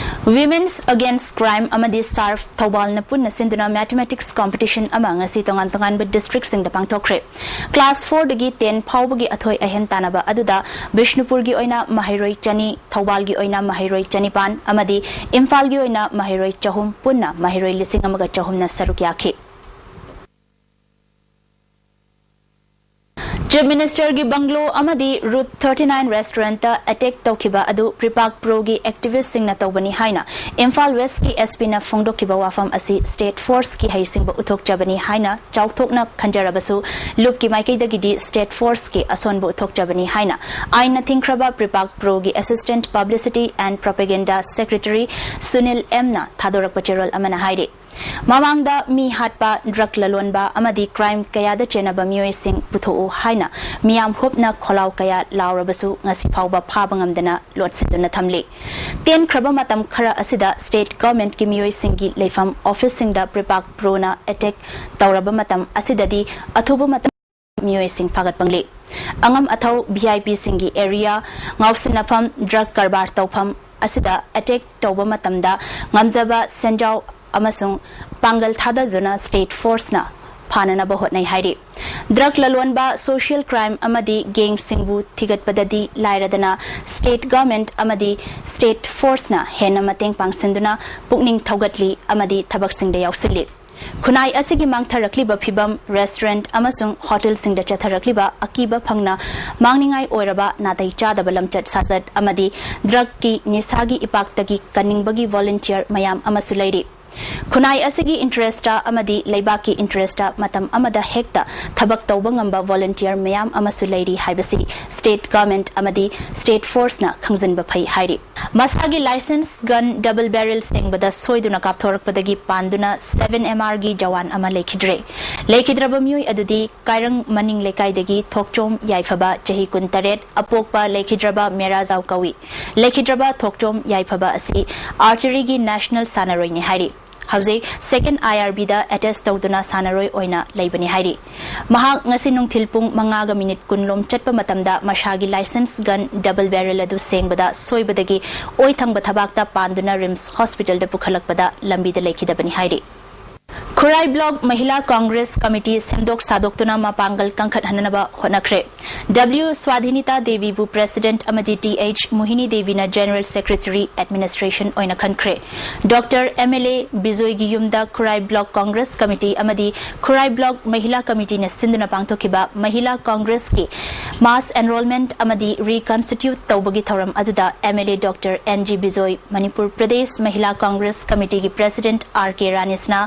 Women's Against Crime ꯑꯃꯗꯤ ꯁꯥꯔꯐ ꯊꯧꯕꯥꯜꯅ ꯄꯨꯟꯅ ꯁꯤꯟꯗꯨꯅ ꯃꯦꯊꯃꯦꯇꯤꯛꯁ ꯀꯣꯝꯄꯤꯇꯤꯁꯟ ꯑꯃ ꯉꯁꯤ ꯇꯣꯉꯥꯟ ꯇꯣꯉꯥꯟꯕ ꯗꯤꯁꯇ꯭ꯔꯤꯛꯁꯤꯡꯗ ꯄꯥꯡꯊꯣꯛꯈ꯭ꯔꯦ꯫ ꯀ꯭ꯂꯥꯁ ꯐꯣꯔꯗꯒꯤ ꯇꯦꯟ ꯐꯥꯎꯕꯒꯤ ꯑꯊꯣꯏ ꯑꯍꯦꯟ ꯇꯥꯟꯅꯕ ꯑꯗꯨꯗ ꯕꯤꯁꯅꯨꯄꯨꯔꯒꯤ ꯑꯣꯏꯅ ꯃꯍꯩꯔꯣꯏ ꯆꯅꯤ, ꯊꯧꯕꯥꯜꯒꯤ ꯑꯣꯏꯅ ꯃꯍꯩꯔꯣꯏ ꯆꯅꯤꯄꯥꯟ ꯑꯃꯗꯤ ꯏꯝꯐꯥꯜꯒꯤ ꯑꯣꯏꯅ ꯃꯍꯩꯔꯣꯏ ꯆꯍꯨꯝ, ꯄꯨꯟꯅ ꯃꯍꯩꯔꯣꯏ ꯂꯤꯁꯤꯡ ꯑꯃꯒ ꯆꯍꯨꯝꯅ ꯁꯔꯨꯛ ꯌꯥꯈꯤ꯫ ꯆꯤꯐ ꯃꯤꯅꯤꯁꯇꯔꯒꯤ ꯕꯪꯒ꯭ꯂꯣ ꯑꯃꯗꯤ ꯔꯨꯠ ꯊꯥꯔꯇꯤ ꯅꯥꯏꯟ ꯔꯦꯁꯇꯨꯔꯦꯟꯠꯇ ꯑꯦꯇꯦꯛ ꯇꯧꯈꯤꯕ ꯑꯗꯨ ꯄ꯭ꯔꯤꯄꯥꯛ ꯄ꯭ꯔꯣꯒꯤ ꯑꯦꯛꯇꯤꯚꯤꯁ꯭ꯠꯁꯤꯡꯅ ꯇꯧꯕꯅꯤ ꯍꯥꯏꯅ ꯏꯝꯐꯥꯜ ꯋꯦꯁ꯭ꯠꯀꯤ ꯑꯦꯁ ꯄꯤꯅ ꯐꯣꯡꯗꯣꯛꯈꯤꯕ ꯋꯥꯐꯝ ꯑꯁꯤ ꯁ꯭ꯇꯦꯠ ꯐꯣꯔꯁꯀꯤ ꯍꯩꯁꯤꯡꯕ ꯎꯠꯊꯣꯛꯆꯕꯅꯤ ꯍꯥꯏꯅ ꯆꯥꯎꯊꯣꯛꯅ ꯈꯟꯖꯔꯕꯁꯨ, ꯂꯨꯞꯀꯤ ꯃꯥꯏꯀꯩꯗꯒꯤꯗꯤ ꯁ꯭ꯇꯦꯠ ꯐꯣꯔꯁꯀꯤ ꯑꯁꯣꯟꯕ ꯎꯠꯊꯣꯛꯆꯕꯅꯤ ꯍꯥꯏꯅ ꯑꯥꯏꯟꯅ ꯊꯤꯡꯈ꯭ꯔꯕ ꯄ꯭ꯔꯤꯄꯥꯛ ꯄ꯭ꯔꯣꯒꯤ Assistant Publicity and Propaganda Secretary Sunil ꯑꯦꯝꯅ ꯊꯥꯗꯣꯔꯛꯄ ꯆꯦꯔꯣꯜ ꯑꯃꯅ ꯍꯥꯏꯔꯤ꯫ ꯃꯃꯥꯡꯗ ꯃꯤ ꯍꯥꯠꯄ, ꯗ꯭ꯔꯒ ꯂꯂꯣꯟꯕ ꯑꯃꯗꯤ ꯀ꯭ꯔꯥꯏꯝ ꯀꯌꯥꯗ ꯆꯦꯟꯅꯕ ꯃꯤꯑꯣꯏꯁꯤꯡ ꯄꯨꯊꯣꯛꯎ ꯍꯥꯏꯅ ꯃꯤꯌꯥꯝ ꯍꯨꯞꯅ ꯈꯣꯜꯂꯥꯎ ꯀꯌꯥ ꯂꯥꯎꯔꯕꯁꯨ ꯉꯁꯤ ꯐꯥꯎꯕ ꯐꯥꯕ ꯉꯝꯗꯅ ꯂꯣꯠꯁꯤꯟꯗꯨꯅ ꯊꯝꯂꯤ꯫ ꯇꯦꯟꯈ꯭ꯔꯕ ꯃꯇꯝ ꯈꯔ ꯑꯁꯤꯗ ꯁ꯭ꯇꯦꯠ ꯒꯚꯔꯟꯃꯦꯟꯠꯀꯤ ꯃꯤꯑꯣꯏꯁꯤꯡꯒꯤ ꯂꯩꯐꯝ ꯑꯣꯐꯤꯁꯁꯤꯡꯗ ꯄ꯭ꯔꯤꯄꯥꯛ ꯄ꯭ꯔꯣꯅ ꯑꯦꯇꯦꯛ ꯇꯧꯔꯕ ꯃꯇꯝ ꯑꯁꯤꯗꯗꯤ ꯑꯊꯨꯕ ꯃꯇꯝ ꯃꯤꯑꯣꯏꯁꯤꯡ ꯐꯥꯒꯠꯄ ꯉꯝꯂꯤ꯫ ꯑꯉꯝ ꯑꯊꯧ, ꯚꯤ ꯑꯥꯏ ꯄꯤꯁꯤꯡꯒꯤ ꯑꯦꯔꯤꯌꯥ, ꯉꯥꯎꯁꯤꯟꯅꯐꯝ, ꯗ꯭ꯔꯒ ꯀꯔꯕꯥꯔ ꯇꯧꯐꯝ ꯑꯁꯤꯗ ꯑꯦꯇꯦꯛ ꯇꯧꯕ ꯃꯇꯝꯗ ꯉꯝꯖꯕ ꯁꯦꯟꯖꯥꯎ ꯑꯃꯁꯨꯡ ꯄꯥꯡꯒꯜ ꯊꯥꯗꯗꯨꯅ ꯁ꯭ꯇꯦꯠ ꯐꯣꯔꯁꯅ ꯐꯥꯅꯅꯕ ꯍꯣꯠꯅꯩ ꯍꯥꯏꯔꯤ꯫ ꯗ꯭ꯔꯒ ꯂꯂꯣꯟꯕ, ꯁꯣꯁꯤꯌꯦꯜ ꯀ꯭ꯔꯥꯏꯝ ꯑꯃꯗꯤ ꯒꯦꯡꯁꯤꯡꯕꯨ ꯊꯤꯒꯠꯄꯗꯗꯤ ꯂꯥꯏꯔꯗꯅ ꯁ꯭ꯇꯦꯠ ꯒꯚꯔꯟꯃꯦꯟꯠ ꯑꯃꯗꯤ ꯁ꯭ꯇꯦꯠ ꯐꯣꯔꯁꯅ ꯍꯦꯟꯅ ꯃꯇꯦꯡ ꯄꯥꯡꯁꯤꯟꯗꯨꯅ ꯄꯨꯛꯅꯤꯡ ꯊꯧꯒꯠꯂꯤ ꯑꯃꯗꯤ ꯊꯕꯛꯁꯤꯡꯗ ꯌꯥꯎꯁꯤꯜꯂꯤ꯫ ꯈꯨꯟꯅꯥꯏ ꯑꯁꯤꯒꯤ ꯃꯥꯡꯊꯔꯛꯂꯤꯕ ꯐꯤꯚꯝ, ꯔꯦꯁꯇꯨꯔꯦꯟꯠ ꯑꯃꯁꯨꯡ ꯍꯣꯇꯦꯜꯁꯤꯡꯗ ꯆꯠꯊꯔꯛꯂꯤꯕ ꯑꯀꯤꯕ ꯐꯪꯅ ꯃꯥꯡꯅꯤꯡꯉꯥꯏ ꯑꯣꯏꯔꯕ ꯅꯥꯇꯩ ꯆꯥꯗꯕ ꯂꯝꯆꯠ ꯁꯥꯖꯠ ꯑꯃꯗꯤ ꯗ꯭ꯔꯒꯀꯤ ꯅꯤꯁꯥꯒꯤ ꯏꯄꯥꯛꯇꯒꯤ ꯀꯟꯅꯤꯡꯕꯒꯤ ꯚꯣꯂꯨꯟꯇꯤꯌꯔ ꯃꯌꯥꯝ ꯑꯃꯁꯨ ꯂꯩꯔꯤ꯫ ꯈꯨꯟꯅꯥꯏ ꯑꯁꯤꯒꯤ interest ꯑꯃꯗꯤ ꯂꯩꯕꯥꯛꯀꯤ interest ꯃꯇꯝ ꯑꯃꯗ ꯍꯦꯛꯇ ꯊꯕꯛ ꯇꯧꯕ ꯉꯝꯕ volunteer ꯃꯌꯥꯝ ꯑꯃꯁꯨ ꯂꯩꯔꯤ ꯍꯥꯏꯕꯁꯤ state government ꯑꯃꯗꯤ state force ꯅ ꯈꯪꯖꯤꯟꯕ ꯐꯩ ꯍꯥꯏꯔꯤ꯫ ꯃꯁꯥꯒꯤ licensed gun double barrel ꯁꯦꯡꯕꯗ ꯁꯣꯏꯗꯨꯅ ꯀꯥꯞꯊꯣꯔꯛꯄꯗꯒꯤ ꯄꯥꯟꯗꯨꯅ seven M R ꯒꯤ ꯖꯋꯥꯟ ꯑꯃ ꯂꯩꯈꯤꯗ꯭ꯔꯦ꯫ ꯂꯩꯈꯤꯗ꯭ꯔꯕ ꯃꯤꯑꯣꯏ ꯑꯗꯨꯗꯤ ꯀꯥꯏꯔꯪ ꯃꯅꯤꯡ ꯂꯩꯀꯥꯏꯗꯒꯤ ꯊꯣꯛꯆꯣꯝ ꯌꯥꯏꯐꯕ, ꯆꯍꯤ ꯀꯨꯟꯇꯔꯦꯠ, ꯑꯄꯣꯛꯄ ꯂꯩꯈꯤꯗ꯭ꯔꯕ ꯃꯦꯔꯥꯖꯥꯎ ꯀꯧꯏ꯫ ꯂꯩꯈꯤꯗ꯭ꯔꯕ ꯊꯣꯛꯆꯣꯝ ꯌꯥꯏꯐꯕ ꯑꯁꯤ archery ꯒꯤ national ꯁꯥꯟꯅꯔꯣꯏꯅꯤ ꯍꯥꯏꯔꯤ꯫ ꯍꯧꯖꯤꯛ second I R B the attach ꯇꯧꯗꯨꯅ ꯁꯥꯟꯅꯔꯣꯏ ꯑꯣꯏꯅ ꯂꯩꯕꯅꯤ ꯍꯥꯏꯔꯤ꯫ ꯃꯍꯥꯛ ꯉꯁꯤ ꯅꯨꯡꯊꯤꯜ ꯄꯨꯡ ꯃꯉꯥꯒ minute ꯀꯨꯟ ꯂꯣꯝ ꯆꯠꯄ ꯃꯇꯝꯗ ꯃꯁꯥꯒꯤ licensed gun double barrel ꯑꯗꯨ ꯁꯦꯡꯕꯗ ꯁꯣꯏꯕꯗꯒꯤ ꯑꯣꯏ ꯊꯪꯕ ꯊꯕꯥꯛꯇ ꯄꯥꯟꯗꯨꯅ RIMS hospital ꯗ ꯄꯨꯈꯠꯂꯛꯄꯗ ꯂꯝꯕꯤꯗ ꯂꯩꯈꯤꯗꯕꯅꯤ ꯍꯥꯏꯔꯤ꯫ ꯈꯨꯔꯥꯏ block ꯃꯍꯤꯂꯥ congress committee ꯁꯦꯝꯗꯣꯛ ꯁꯥꯗꯣꯛꯇꯨꯅ ꯃꯄꯥꯡꯒꯜ ꯀꯟꯈꯠꯍꯟꯅꯕ ꯍꯣꯠꯅꯈ꯭ꯔꯦ꯫ W ꯁ꯭ꯋꯥꯙꯤꯅꯤꯇꯥ ꯗꯦꯕꯤꯕꯨ president ꯑꯃꯗꯤ T H ꯃꯣꯍꯤꯅꯤ ꯗꯦꯕꯤꯅ general secretary administration ꯑꯣꯏꯅ ꯈꯟꯈ꯭ꯔꯦ꯫ Doctor M L A ꯕꯤꯖꯣꯏꯒꯤ ꯌꯨꯝꯗ ꯈꯨꯔꯥꯏ block congress committee ꯑꯃꯗꯤ ꯈꯨꯔꯥꯏ block ꯃꯍꯤꯂꯥ committee ꯅ ꯁꯤꯟꯗꯨꯅ ꯄꯥꯡꯊꯣꯛꯈꯤꯕ ꯃꯍꯤꯂꯥ congress ꯀꯤ mass enrollment ꯑꯃꯗꯤ reconstitute ꯇꯧꯕꯒꯤ ꯊꯧꯔꯝ ꯑꯗꯨꯗ M L A Doctor N G Bijoy, Manipur Pradesh ꯃꯍꯤꯂꯥ congress committee ꯒꯤ president R K ꯔꯥꯅꯤꯁꯅꯥ,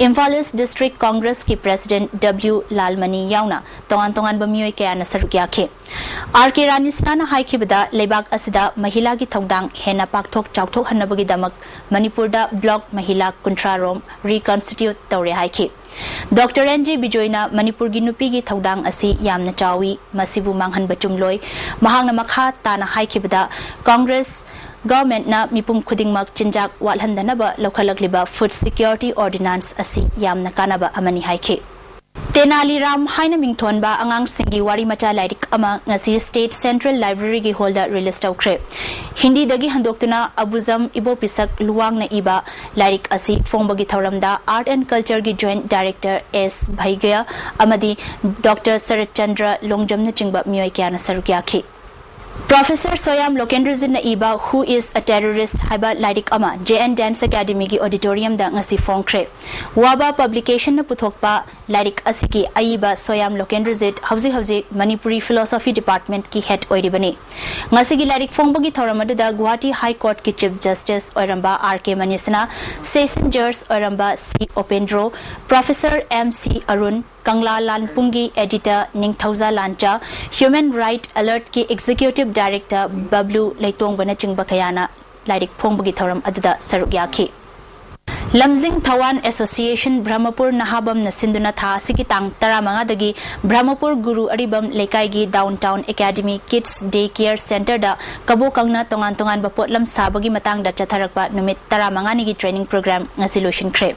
Imphal East district congress ꯀꯤ president W ꯂꯥꯜꯃꯅꯤ ꯌꯥꯎꯅ ꯇꯣꯉꯥꯟ ꯇꯣꯉꯥꯟꯕ ꯃꯤꯑꯣꯏ ꯀꯌꯥꯅ ꯁꯔꯨꯛ ꯌꯥꯈꯤ꯫ R K ꯔꯥꯅꯤꯁꯅꯥꯅ ꯍꯥꯏꯈꯤꯕꯗ, ꯂꯩꯕꯥꯛ ꯑꯁꯤꯗ ꯃꯍꯤꯂꯥꯒꯤ ꯊꯧꯗꯥꯡ ꯍꯦꯟꯅ ꯄꯥꯛꯊꯣꯛ ꯆꯥꯎꯊꯣꯛꯍꯟꯅꯕꯒꯤꯗꯃꯛ ꯃꯅꯤꯄꯨꯔꯗ block ꯃꯍꯤꯂꯥ ꯀꯨꯟꯊ꯭ꯔꯥ ꯔꯣꯝ reconstitute ꯇꯧꯔꯦ ꯍꯥꯏꯈꯤ꯫ Doctor N G ꯕꯤꯖꯣꯏꯅ ꯃꯅꯤꯄꯨꯔꯒꯤ ꯅꯨꯄꯤꯒꯤ ꯊꯧꯗꯥꯡ ꯑꯁꯤ ꯌꯥꯝꯅ ꯆꯥꯎꯏ, ꯃꯁꯤꯕꯨ ꯃꯥꯡꯍꯟꯕ ꯆꯨꯝꯂꯣꯏ꯫ ꯃꯍꯥꯛꯅ ꯃꯈꯥ ꯇꯥꯅ ꯍꯥꯏꯈꯤꯕꯗ, congress government ꯅ ꯃꯤꯄꯨꯝ ꯈꯨꯗꯤꯡꯃꯛ ꯆꯤꯟꯖꯥꯛ ꯋꯥꯠꯍꯟꯗꯅꯕ ꯂꯧꯈꯠꯂꯛꯂꯤꯕ food security ordinance ꯑꯁꯤ ꯌꯥꯝꯅ ꯀꯥꯟꯅꯕ ꯑꯃꯅꯤ ꯍꯥꯏꯈꯤ꯫ ꯇꯦꯅꯥꯂꯤ ꯔꯥꯝ ꯍꯥꯏꯅ ꯃꯤꯡꯊꯣꯟꯕ ꯑꯉꯥꯡꯁꯤꯡꯒꯤ ꯋꯥꯔꯤ ꯃꯆꯥ ꯂꯥꯏꯔꯤꯛ ꯑꯃ ꯉꯁꯤ State Central Library ꯒꯤ hall ꯗ release ꯇꯧꯈ꯭ꯔꯦ꯫ ꯍꯤꯟꯗꯤꯗꯒꯤ ꯍꯟꯗꯣꯛꯇꯨꯅ ꯑꯕꯨꯖꯝ ꯏꯕꯣꯄꯤꯁꯛ ꯂꯨꯋꯥꯡꯅ ꯏꯕ ꯂꯥꯏꯔꯤꯛ ꯑꯁꯤ ꯐꯣꯡꯕꯒꯤ ꯊꯧꯔꯝꯗ Art and Culture ꯒꯤ joint director S ꯚꯩꯒ꯭ꯌ ꯑꯃꯗꯤ Doctor ꯁꯔꯠ ꯆꯟꯗ꯭ꯔ ꯂꯣꯡꯖꯝꯅꯆꯤꯡꯕ ꯃꯤꯑꯣꯏ ꯀꯌꯥꯅ ꯁꯔꯨꯛ ꯌꯥꯈꯤ꯫ Professor Soyam Lokendrajitꯅ ꯏꯕ Who is a Terrorist ꯍꯥꯏꯕ ꯂꯥꯏꯔꯤꯛ ꯑꯃ J N Dance Academyꯒꯤ auditoriumꯗ ꯉꯁꯤ ꯐꯣꯡꯈ꯭ꯔꯦ꯫ ꯋꯥꯕꯥ Publicationꯅ ꯄꯨꯊꯣꯛꯄ ꯂꯥꯏꯔꯤꯛ ꯑꯁꯤꯒꯤ ꯑꯏꯕ ꯁꯣꯌꯥꯝ ꯂꯣꯀꯦꯟꯗ꯭ꯔꯖꯤꯠ ꯍꯧꯖꯤꯛ ꯍꯧꯖꯤꯛ ꯃꯅꯤꯄꯨꯔꯤ Philosophy Departmentꯀꯤ head ꯑꯣꯏꯔꯤꯕꯅꯤ꯫ ꯉꯁꯤꯒꯤ ꯂꯥꯏꯔꯤꯛ ꯐꯣꯡꯕꯒꯤ ꯊꯧꯔꯝ ꯑꯗꯨꯗ ꯒꯨꯋꯥꯍꯥꯇꯤ High Courtꯀꯤ Chief Justice ꯑꯣꯏꯔꯝꯕ R K Manisna, Session Judge ꯑꯣꯏꯔꯝꯕ C Opendro, Professor M C Arun, ꯀꯪꯂꯥ ꯂꯥꯟꯄꯨꯡꯒꯤ editor ꯅꯤꯡꯊꯧꯖꯥ ꯂꯥꯟꯆꯥ, Human Right Alertꯀꯤ Executive Director ꯕꯕ꯭ꯂꯨ ꯂꯩꯇꯣꯡꯕꯅꯆꯤꯡꯕ ꯀꯌꯥꯅ ꯂꯥꯏꯔꯤꯛ ꯐꯣꯡꯕꯒꯤ ꯊꯧꯔꯝ ꯑꯗꯨꯗ ꯁꯔꯨꯛ ꯌꯥꯈꯤ꯫ ꯂꯝꯖꯤꯡ ꯊꯋꯥꯟ Association ꯕ꯭ꯔꯍꯃꯄꯨꯔ ꯅꯍꯥꯕꯝꯅ ꯁꯤꯟꯗꯨꯅ ꯊꯥ ꯑꯁꯤꯒꯤ ꯇꯥꯡ ꯇꯔꯥꯃꯉꯥꯗꯒꯤ ꯕ꯭ꯔꯍꯃꯄꯨꯔ ꯒꯨꯔꯨ ꯑꯔꯤꯕꯝ ꯂꯩꯀꯥꯏꯒꯤ Downtown Academy Kids Day Care Centreꯗ ꯀꯕꯣꯀꯪꯅ ꯇꯣꯉꯥꯟ ꯇꯣꯉꯥꯟꯕ ꯄꯣꯠꯂꯝ ꯁꯥꯕꯒꯤ ꯃꯇꯥꯡꯗ ꯆꯠꯊꯔꯛꯄ ꯅꯨꯃꯤꯠ ꯇꯔꯥꯃꯉꯥꯅꯤꯒꯤ training program ꯉꯁꯤ ꯂꯣꯏꯁꯤꯟꯈ꯭ꯔꯦ꯫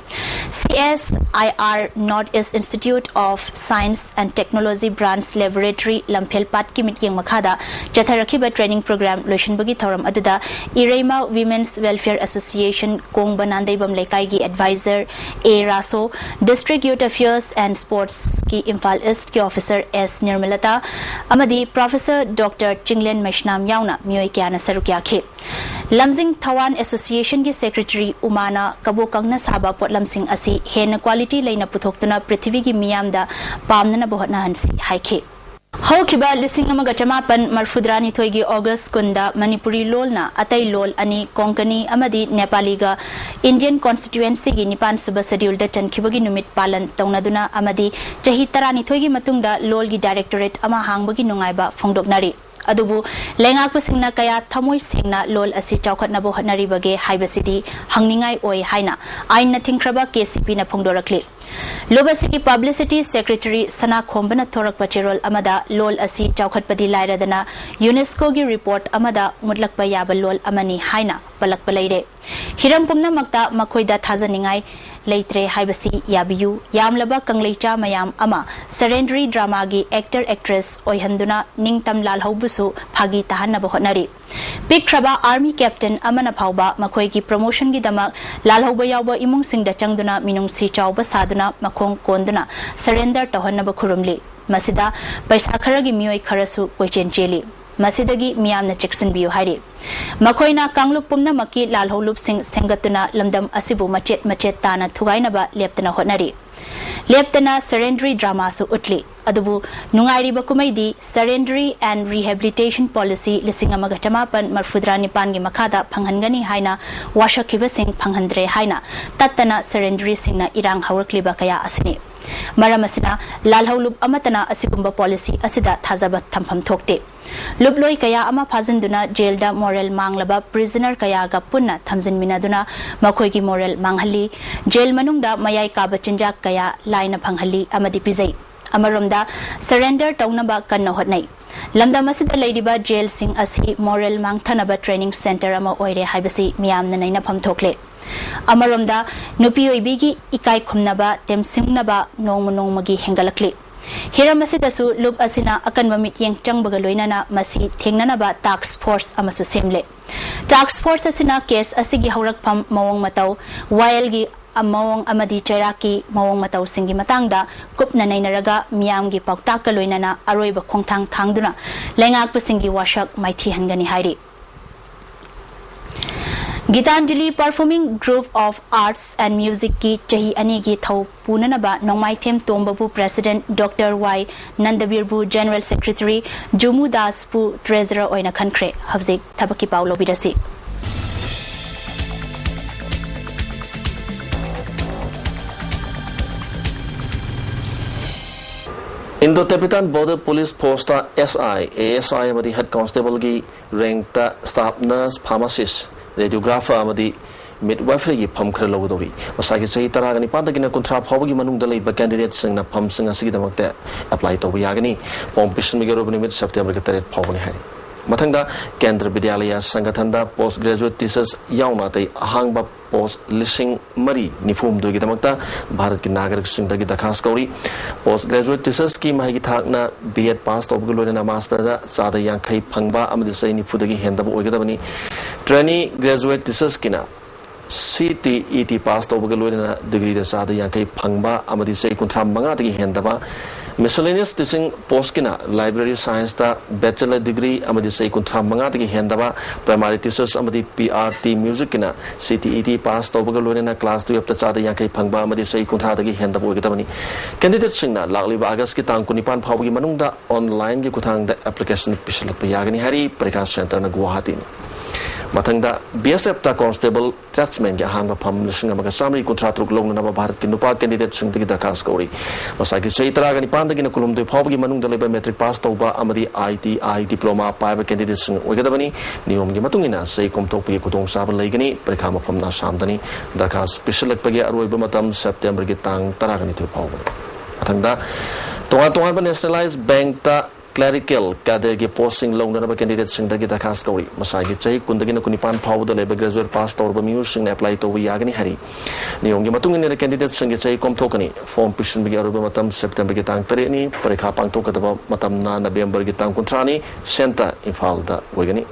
C S I R North East Institute of Science and Technology Branch Laboratory ꯂꯝꯐꯦꯜꯄꯥꯠꯀꯤ ꯃꯤꯠꯌꯦꯡ ꯃꯈꯥꯗ ꯆꯠꯊꯔꯛꯈꯤꯕ training program ꯂꯣꯏꯁꯤꯟꯕꯒꯤ ꯊꯧꯔꯝ ꯑꯗꯨꯗ ꯏꯔꯩꯃ Women's Welfare Association ꯀꯣꯡꯕ ꯅꯥꯟꯗꯩꯕꯝ ꯂꯩꯀꯥꯏꯒꯤ advisor A ꯔꯥꯁꯣ, District Youth Affairs and Sportsꯀꯤ Imphal Eastꯀꯤ officer S ꯅꯤꯔꯃꯂꯇꯥ ꯑꯃꯗꯤ Professor Doctor ꯆꯤꯡꯂꯦꯟ ꯃꯩꯁꯅꯥꯝ ꯌꯥꯎꯅ ꯃꯤꯑꯣꯏ ꯀꯌꯥꯅ ꯁꯔꯨꯛ ꯌꯥꯈꯤ꯫ ꯂꯝꯖꯤꯡ ꯊꯋꯥꯟ Associationꯒꯤ secretary ꯎꯃꯥꯅ ꯀꯕꯣꯀꯪꯅ ꯁꯥꯕ ꯄꯣꯠꯂꯝꯁꯤꯡ ꯑꯁꯤ ꯍꯦꯟꯅ quality ꯂꯩꯅ ꯄꯨꯊꯣꯛꯇꯨꯅ ꯄ꯭ꯔꯤꯊꯤꯕꯤꯒꯤ ꯃꯤꯌꯥꯝꯗ ꯄꯥꯝꯅꯅꯕ ꯍꯣꯠꯅꯍꯟꯁꯤ ꯍꯥꯏꯈꯤ꯫ ꯍꯧꯈꯤꯕ ꯂꯤꯁꯤꯡ ꯑꯃꯒ ꯆꯃꯥꯄꯟ ꯃꯔꯐꯨꯇꯔꯥꯅꯤꯊꯣꯏꯒꯤ August ꯀꯨꯟꯗ ꯃꯅꯤꯄꯨꯔꯤ ꯂꯣꯜꯅ ꯑꯇꯩ ꯂꯣꯜ ꯑꯅꯤ, ꯀꯣꯡꯀꯅꯤ ꯑꯃꯗꯤ ꯅꯦꯄꯥꯂꯤꯒ Indian Constituencyꯒꯤ ꯅꯤꯄꯥꯟ ꯁꯨꯕ scheduleꯗ ꯆꯟꯈꯤꯕꯒꯤ ꯅꯨꯃꯤꯠ ꯄꯥꯂꯟ ꯇꯧꯅꯗꯨꯅ ꯑꯃꯗꯤ ꯆꯍꯤ ꯇꯔꯥꯅꯤꯊꯣꯏꯒꯤ ꯃꯇꯨꯡꯗ ꯂꯣꯜꯒꯤ directorate ꯑꯃ ꯍꯥꯡꯕꯒꯤ ꯅꯨꯡꯉꯥꯏꯕ ꯐꯣꯡꯗꯣꯛꯅꯔꯤ꯫ ꯑꯗꯨꯕꯨ ꯂꯩꯉꯥꯛꯄꯁꯤꯡꯅ ꯀꯌꯥ ꯊꯃꯣꯏ ꯁꯦꯡꯅ ꯂꯣꯜ ꯑꯁꯤ ꯆꯥꯎꯈꯠꯅꯕ ꯍꯣꯠꯅꯔꯤꯕꯒꯦ ꯍꯥꯏꯕꯁꯤꯗꯤ ꯍꯪꯅꯤꯡꯉꯥꯏ ꯑꯣꯏ ꯍꯥꯏꯅ ꯑꯥꯏꯟꯅ ꯊꯤꯡꯈ꯭ꯔꯕ KCPꯅ ꯐꯣꯡꯗꯣꯔꯛꯂꯤ꯫ ꯂꯨꯞ ꯑꯁꯤꯒꯤ publicity secretary ꯁꯅꯥꯈꯣꯝꯕꯅ ꯊꯣꯔꯛꯄ ꯆꯦꯔꯣꯜ ꯑꯃꯗ ꯂꯣꯜ ꯑꯁꯤ ꯆꯥꯎꯈꯠꯄꯗꯤ ꯂꯥꯏꯔꯗꯅ UNESCOꯒꯤ report ꯑꯃꯗ ꯃꯨꯠꯂꯛꯄ ꯌꯥꯕ ꯂꯣꯜ ꯑꯃꯅꯤ ꯍꯥꯏꯅ ꯄꯜꯂꯛꯄ ꯂꯩꯔꯦ꯫ ꯍꯤꯔꯝ ꯄꯨꯝꯅꯃꯛꯇ ꯃꯈꯣꯏꯗ ꯊꯥꯖꯅꯤꯡꯉꯥꯏ ꯂꯩꯇ꯭ꯔꯦ ꯍꯥꯏꯕꯁꯤ ꯌꯥꯕꯤꯌꯨ꯫ ꯌꯥꯝꯂꯕ ꯀꯪꯂꯩꯆꯥ ꯃꯌꯥꯝ ꯑꯃ ꯁꯔꯦꯟꯗ꯭ꯔꯤ dramaꯒꯤ actor actress ꯑꯣꯏꯍꯟꯗꯨꯅ ꯅꯤꯡꯇꯝ ꯂꯥꯜꯍꯧꯕꯁꯨ ꯐꯥꯒꯤ ꯇꯥꯍꯟꯅꯕ ꯍꯣꯠꯅꯔꯤ꯫ ꯄꯤꯛꯈ꯭ꯔꯕ army captain ꯑꯃꯅ ꯐꯥꯎꯕ ꯃꯈꯣꯏꯒꯤ promotionꯒꯤꯗꯃꯛ ꯂꯥꯜꯍꯧꯕ ꯌꯥꯎꯕ ꯏꯃꯨꯡꯁꯤꯡꯗ ꯆꯪꯗꯨꯅ ꯃꯤꯅꯨꯡꯁꯤ ꯆꯥꯎꯕ ꯁꯥꯗꯨꯅ ꯃꯈꯣꯡ ꯀꯣꯟꯗꯨꯅ surrender ꯇꯧꯍꯟꯅꯕ ꯈꯨꯔꯨꯝꯂꯤ꯫ ꯃꯁꯤꯗ ꯄꯩꯁꯥ ꯈꯔꯒꯤ ꯃꯤꯑꯣꯏ ꯈꯔꯁꯨ ꯀꯣꯏꯆꯦꯟ ꯆꯦꯜꯂꯤ꯫ ꯃꯁꯤꯗꯒꯤ ꯃꯤꯌꯥꯝꯅ ꯆꯦꯛꯁꯤꯟꯕꯤꯌꯨ ꯍꯥꯏꯔꯤ꯫ ꯃꯈꯣꯏꯅ ꯀꯥꯡꯂꯨꯞ ꯄꯨꯝꯅꯃꯛꯀꯤ ꯂꯥꯜꯍꯧꯂꯨꯞꯁꯤꯡ ꯁꯦꯝꯒꯠꯇꯨꯅ ꯂꯝꯗꯝ ꯑꯁꯤꯕꯨ ꯃꯆꯦꯠ ꯃꯆꯦꯠ ꯇꯥꯅ ꯊꯨꯒꯥꯏꯅꯕ ꯂꯦꯞꯇꯅ ꯍꯣꯠꯅꯔꯤ꯫ ꯂꯦꯞꯇꯅ ꯁꯔꯦꯟꯗ꯭ꯔꯤ ꯗ꯭ꯔꯃꯥꯁꯨ ꯎꯠꯂꯤ꯫ ꯑꯗꯨꯕꯨ ꯅꯨꯡꯉꯥꯏꯔꯤꯕ ꯀꯨꯝꯍꯩꯗꯤ Surrendary and Rehabilitation Policy ꯂꯤꯁꯤꯡ ꯑꯃꯒ ꯆꯃꯥꯄꯟ ꯃꯔꯐꯨꯇꯔꯥ ꯅꯤꯄꯥꯟꯒꯤ ꯃꯈꯥꯗ ꯐꯪꯍꯟꯒꯅꯤ ꯍꯥꯏꯅ ꯋꯥꯁꯛꯈꯤꯕꯁꯤꯡ ꯐꯪꯍꯟꯗ꯭ꯔꯦ ꯍꯥꯏꯅ ꯇꯠꯇꯅ ꯁꯔꯦꯟꯗ꯭ꯔꯤꯁꯤꯡꯅ ꯏꯔꯥꯡ ꯍꯧꯔꯛꯂꯤꯕ ꯀꯌꯥ ꯑꯁꯤꯅꯤ꯫ ꯃꯔꯝ ꯑꯁꯤꯅ ꯂꯥꯜꯍꯧꯂꯨꯞ ꯑꯃꯠꯇꯅ ꯑꯁꯤꯒꯨꯝꯕ ꯄꯣꯂꯤꯁꯤ ꯑꯁꯤꯗ ꯊꯥꯖꯕ ꯊꯝꯐꯝ ꯊꯣꯛꯇꯦ꯫ ꯂꯨꯞꯂꯣꯏ ꯀꯌꯥ ꯑꯃ ꯐꯥꯖꯤꯟꯗꯨꯅ ꯖꯦꯜꯗ ꯃꯣꯔꯦꯜ ꯃꯥꯡꯂꯕ ꯄ꯭ꯔꯤꯖꯅꯔ ꯀꯌꯥꯒ ꯄꯨꯟꯅ ꯊꯝꯖꯤꯟꯃꯤꯟꯅꯗꯨꯅ ꯃꯈꯣꯏꯒꯤ ꯃꯣꯔꯦꯜ ꯃꯥꯡꯍꯜꯂꯤ꯫ ꯖꯦꯜ ꯃꯅꯨꯡꯗ ꯃꯌꯥꯏ ꯀꯥꯕ ꯆꯤꯟꯖꯥꯛ ꯀꯌꯥ ꯂꯥꯏꯅ ꯐꯪꯍꯜꯂꯤ ꯑꯃꯗꯤ ꯄꯤꯖꯩ꯫ ꯑꯃꯔꯣꯝꯗ ꯁꯔꯦꯟꯗꯔ ꯇꯧꯅꯕ ꯀꯟꯅ ꯍꯣꯠꯅꯩ꯫ ꯂꯝꯗꯝ ꯑꯁꯤꯗ ꯂꯩꯔꯤꯕ ꯖꯦꯜꯁꯤꯡ ꯑꯁꯤ ꯃꯣꯔꯦꯜ ꯃꯥꯡꯊꯅꯕ ꯇ꯭ꯔꯦꯅꯤꯡ ꯁꯦꯟꯇꯔ ꯑꯃ ꯑꯣꯏꯔꯦ ꯍꯥꯏꯕꯁꯤ ꯃꯤꯌꯥꯝꯅ ꯅꯩꯅꯐꯝ ꯊꯣꯛꯂꯦ꯫ ꯑꯃꯔꯣꯝꯗ ꯅꯨꯄꯤ ꯑꯣꯏꯕꯤꯒꯤ ꯏꯀꯥꯏ ꯈꯨꯝꯅꯕ, ꯇꯦꯝꯁꯤꯡꯅꯕ ꯅꯣꯡꯃ ꯅꯣꯡꯃꯒꯤ ꯍꯦꯟꯒꯠꯂꯛꯂꯤ꯫ ꯍꯤꯔꯝ ꯑꯁꯤꯗꯁꯨ ꯂꯨꯞ ꯑꯁꯤꯅ ꯑꯀꯟꯕ ꯃꯤꯠꯌꯦꯡ ꯆꯪꯕꯒ ꯂꯣꯏꯅꯅ ꯃꯁꯤ ꯊꯦꯡꯅꯅꯕ ꯇꯥꯛꯁ ꯐꯣꯔꯁ ꯑꯃꯁꯨ ꯁꯦꯝꯂꯦ꯫ ꯇꯥꯛꯁ ꯐꯣꯔꯁ ꯑꯁꯤꯅ ꯀꯦꯁ ꯑꯁꯤꯒꯤ ꯍꯧꯔꯛꯐꯝ, ꯃꯑꯣꯡ ꯃꯇꯧ, ꯋꯥꯌꯦꯜꯒꯤ ꯃꯑꯣꯡ ꯑꯃꯗꯤ ꯆꯩꯔꯥꯛꯀꯤ ꯃꯑꯣꯡ ꯃꯇꯧꯁꯤꯡꯒꯤ ꯃꯇꯥꯡꯗ ꯀꯨꯞꯅ ꯅꯩꯅꯔꯒ ꯃꯤꯌꯥꯝꯒꯤ ꯄꯥꯎꯇꯥꯛꯀ ꯂꯣꯏꯅꯅ ꯑꯔꯣꯏꯕ ꯈꯣꯡꯊꯥꯡ ꯊꯥꯡꯗꯨꯅ ꯂꯩꯉꯥꯛꯄꯁꯤꯡꯒꯤ ꯋꯥꯁꯛ ꯃꯥꯏꯊꯤꯍꯟꯒꯅꯤ ꯍꯥꯏꯔꯤ꯫ Gitanjali Performing Group of Arts and Musicꯀꯤ ꯆꯍꯤ ꯑꯅꯤꯒꯤ ꯊꯧ ꯄꯨꯅꯅꯕ ꯅꯣꯡꯃꯥꯏꯊꯦꯝ ꯇꯣꯝꯕꯕꯨ President, Doctor Y ꯅꯟꯗꯕꯤꯔꯕꯨ General Secretary, ꯖꯨꯃꯨ ꯗꯥꯁꯄꯨ Treasurer ꯑꯣꯏꯅ ꯈꯟꯈ꯭ꯔꯦ꯫ ꯍꯧꯖꯤꯛ ꯊꯕꯛꯀꯤ ꯄꯥꯎ ꯂꯧꯕꯤꯔꯁꯤ꯫ Indo Tibetan Border Police Forceꯇ S I, A S I ꯑꯃꯗꯤ Head Constableꯒꯤ ꯔꯦꯡꯛꯇ staff nurse, pharmacist, radiographer ꯑꯃꯗꯤ midwiferyꯒꯤ ꯐꯝ ꯈꯔ ꯂꯧꯒꯗꯧꯔꯤ꯫ ꯃꯁꯥꯒꯤ ꯆꯍꯤ ꯇꯔꯥꯒ ꯅꯤꯄꯥꯟꯗꯒꯤꯅ ꯀꯨꯟꯊ꯭ꯔꯥ ꯐꯥꯎꯕꯒꯤ ꯃꯅꯨꯡꯗ ꯂꯩꯕ candidateꯁꯤꯡꯅ ꯐꯝꯁꯤꯡ ꯑꯁꯤꯒꯤꯗꯃꯛꯇ apply ꯇꯧꯕ ꯌꯥꯒꯅꯤ꯫ ꯐꯣꯝ ꯄꯤꯁꯤꯟꯕꯒꯤ ꯑꯔꯣꯏꯕ ꯅꯨꯃꯤꯠ Septemberꯒꯤ ꯇꯔꯦꯠ ꯐꯥꯎꯕꯅꯤ ꯍꯥꯏꯔꯤ꯫ ꯃꯊꯪꯗ ꯀꯦꯟꯗ꯭ꯔ ꯕꯤꯗ꯭ꯌꯥꯂꯌ ꯁꯪꯒꯊꯟꯗ post graduate teachers ꯌꯥꯎꯅ ꯑꯇꯩ ꯑꯍꯥꯡꯕ post ꯂꯤꯁꯤꯡ ꯃꯔꯤ ꯅꯤꯐꯨ ꯍꯨꯝꯗꯣꯏꯒꯤꯗꯃꯛꯇ ꯚꯥꯔꯠꯀꯤ ꯅꯥꯒꯔꯤꯛꯁꯤꯡꯗꯒꯤ ꯗꯔꯈꯥꯁ ꯀꯧꯔꯤ꯫ Post graduate teachersꯀꯤ ꯃꯍꯩꯒꯤ ꯊꯥꯛꯅ B.Ed pass ꯇꯧꯕꯒ ꯂꯣꯏꯅꯅ masterꯗ ꯆꯥꯗ ꯌꯥꯡꯈꯩ ꯐꯪꯕ ꯑꯃꯗꯤ ꯆꯍꯤ ꯅꯤꯐꯨꯗꯒꯤ ꯍꯦꯟꯗꯕ ꯑꯣꯏꯒꯗꯕꯅꯤ꯫ Trainee graduate teachersꯀꯤꯅ C.T.E.T pass ꯇꯧꯕꯒ ꯂꯣꯏꯅꯅ degreeꯗ ꯆꯥꯗ ꯌꯥꯡꯈꯩ ꯐꯪꯕ ꯑꯃꯗꯤ ꯆꯍꯤ ꯀꯨꯟꯊ꯭ꯔꯥ ꯃꯉꯥꯗꯒꯤ ꯍꯦꯟꯗꯕ Miscellaneous teaching postꯀꯤꯅ library scienceꯇ bachelor degree ꯑꯃꯗꯤ ꯆꯍꯤ ꯀꯨꯟꯊ꯭ꯔꯥ ꯃꯉꯥꯗꯒꯤ ꯍꯦꯟꯗꯕ, primary teachers ꯑꯃꯗꯤ P R T musicꯀꯤꯅ C T E T pass ꯇꯧꯕꯒ ꯂꯣꯏꯅꯅ class twelveꯇ ꯆꯥꯗ ꯌꯥꯡꯈꯩ ꯐꯪꯕ ꯑꯃꯗꯤ ꯆꯍꯤ ꯀꯨꯟꯊ꯭ꯔꯥꯗꯒꯤ ꯍꯦꯟꯗꯕ ꯑꯣꯏꯒꯗꯕꯅꯤ꯫ Candidateꯁꯤꯡꯅ ꯂꯥꯛꯂꯤꯕ Augustꯀꯤ ꯇꯥꯡ ꯀꯨꯟꯅꯤꯄꯥꯟ ꯐꯥꯎꯕꯒꯤ ꯃꯅꯨꯡꯗ onlineꯒꯤ ꯈꯨꯠꯊꯥꯡꯗ application ꯄꯤꯁꯤꯜꯂꯛꯄ ꯌꯥꯒꯅꯤ ꯍꯥꯏꯔꯤ꯫ ꯄꯔꯤꯈꯥ centreꯅ ꯒꯨꯋꯥꯍꯥꯇꯤꯅꯤ꯫ ꯃꯊꯪꯗ, B S Fꯇ constable tradesmanꯒꯤ ꯑꯍꯥꯡꯕ ꯐꯝ ꯂꯤꯁꯤꯡ ꯑꯃꯒ ꯆꯥꯃꯔꯤ ꯀꯨꯟꯊ꯭ꯔꯥ ꯇꯔꯨꯛ ꯂꯧꯅꯅꯕ ꯚꯥꯔꯠꯀꯤ ꯅꯨꯄꯥ candidateꯁꯤꯡꯗꯒꯤ ꯗꯔꯈꯥꯁ ꯀꯧꯔꯤ꯫ ꯃꯁꯥꯒꯤ ꯆꯍꯤ ꯇꯔꯥꯒ ꯅꯤꯄꯥꯟꯗꯒꯤꯅ ꯀꯨꯟꯍꯨꯝꯗꯣꯏ ꯐꯥꯎꯕꯒꯤ ꯃꯅꯨꯡꯗ ꯂꯩꯕ matric pass ꯇꯧꯕ ꯑꯃꯗꯤ I T I diploma ꯄꯥꯏꯕ candidateꯁꯤꯡ ꯑꯣꯏꯒꯗꯕꯅꯤ꯫ ꯅꯤꯌꯣꯝꯒꯤ ꯃꯇꯨꯡ ꯏꯟꯅ ꯆꯍꯤ ꯀꯣꯝꯊꯣꯛꯄꯒꯤ ꯈꯨꯗꯣꯡꯆꯥꯕ ꯂꯩꯒꯅꯤ꯫ ꯄꯔꯤꯈꯥ ꯃꯐꯝꯅ ꯑꯁꯥꯝꯗꯅꯤ꯫ ꯗꯔꯈꯥꯁ ꯄꯤꯁꯤꯜꯂꯛꯄꯒꯤ ꯑꯔꯣꯏꯕ ꯃꯇꯝ Septemberꯒꯤ ꯇꯥꯡ ꯇꯔꯥꯒ ꯅꯤꯊꯣꯏ ꯐꯥꯎꯕꯅꯤ꯫ ꯃꯊꯪꯗ, ꯇꯣꯉꯥꯟ ꯇꯣꯉꯥꯟꯕ nationalized bankꯇ clerical cadreꯒꯤ postꯁꯤꯡ ꯂꯧꯅꯅꯕ candidateꯁꯤꯡꯗꯒꯤ ꯗꯔꯈꯥꯁ ꯀꯧꯔꯤ꯫ ꯃꯁꯥꯒꯤ ꯆꯍꯤ ꯀꯨꯟꯗꯒꯤꯅ ꯀꯨꯟꯅꯤꯄꯥꯟ ꯐꯥꯎꯕꯗ ꯂꯩꯕ graduate pass ꯇꯧꯔꯕ ꯃꯤꯑꯣꯏꯁꯤꯡꯅ apply ꯇꯧꯕ ꯌꯥꯒꯅꯤ ꯍꯥꯏꯔꯤ꯫ ꯅꯤꯌꯣꯝꯒꯤ ꯃꯇꯨꯡ ꯏꯟꯅ candidateꯁꯤꯡꯒꯤ ꯆꯍꯤ ꯀꯣꯝꯊꯣꯛꯀꯅꯤ꯫ Form ꯄꯤꯁꯤꯟꯕꯒꯤ ꯑꯔꯣꯏꯕ ꯃꯇꯝ Septemberꯒꯤ ꯇꯥꯡ ꯇꯔꯦꯠꯅꯤ꯫ ꯄꯔꯤꯈꯥ ꯄꯥꯡꯊꯣꯛꯀꯗꯕ ꯃꯇꯝꯅ Novemberꯒꯤ ꯇꯥꯡ ꯀꯨꯟꯊ꯭ꯔꯥꯅꯤ꯫ Centre ꯏꯝꯐꯥꯜꯗ ꯑꯣꯏꯒꯅꯤ꯫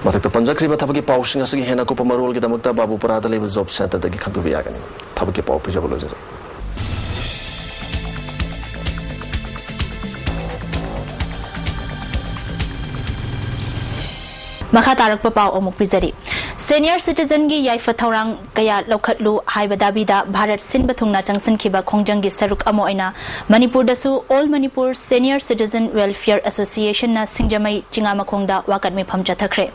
ꯃꯊꯛꯇ ꯄꯟꯖꯈ꯭ꯔꯤꯕ ꯊꯕꯛꯀꯤ ꯄꯥꯎꯁꯤꯡ ꯑꯁꯤꯒꯤ ꯍꯦꯟꯅ ꯑꯀꯨꯞꯄ ꯃꯔꯣꯜꯒꯤꯗꯃꯛꯇ ꯕꯥꯕꯨꯄꯨꯔꯥꯗ ꯂꯩꯕ job centreꯗꯒꯤ ꯈꯪꯕꯤꯕ ꯌꯥꯒꯅꯤ꯫ ꯊꯕꯛꯀꯤ ꯄꯥꯎ ꯄꯤꯖꯕ ꯂꯣꯏꯖꯔꯦ꯫ ꯃꯈꯥ ꯇꯥꯔꯛꯄ ꯄꯥꯎ ꯑꯃꯨꯛ ꯄꯤꯖꯔꯤ꯫ Senior citizenꯒꯤ ꯌꯥꯏꯐ ꯊꯧꯔꯥꯡ ꯀꯌꯥ ꯂꯧꯈꯠꯂꯨ ꯍꯥꯏꯕ ꯗꯥꯕꯤꯗ ꯚꯥꯔꯠ ꯁꯤꯟꯕ ꯊꯨꯡꯅ ꯆꯪꯁꯤꯟꯈꯤꯕ ꯈꯣꯡꯖꯪꯒꯤ ꯁꯔꯨꯛ ꯑꯃ ꯑꯣꯏꯅ ꯃꯅꯤꯄꯨꯔꯗꯁꯨ All Manipur Senior Citizen Welfare Associationꯅ ꯁꯤꯡꯖꯃꯩ ꯆꯤꯉꯥꯃꯈꯣꯡꯗ ꯋꯥꯀꯠ ꯃꯤꯐꯝ ꯆꯠꯊꯈ꯭ꯔꯦ꯫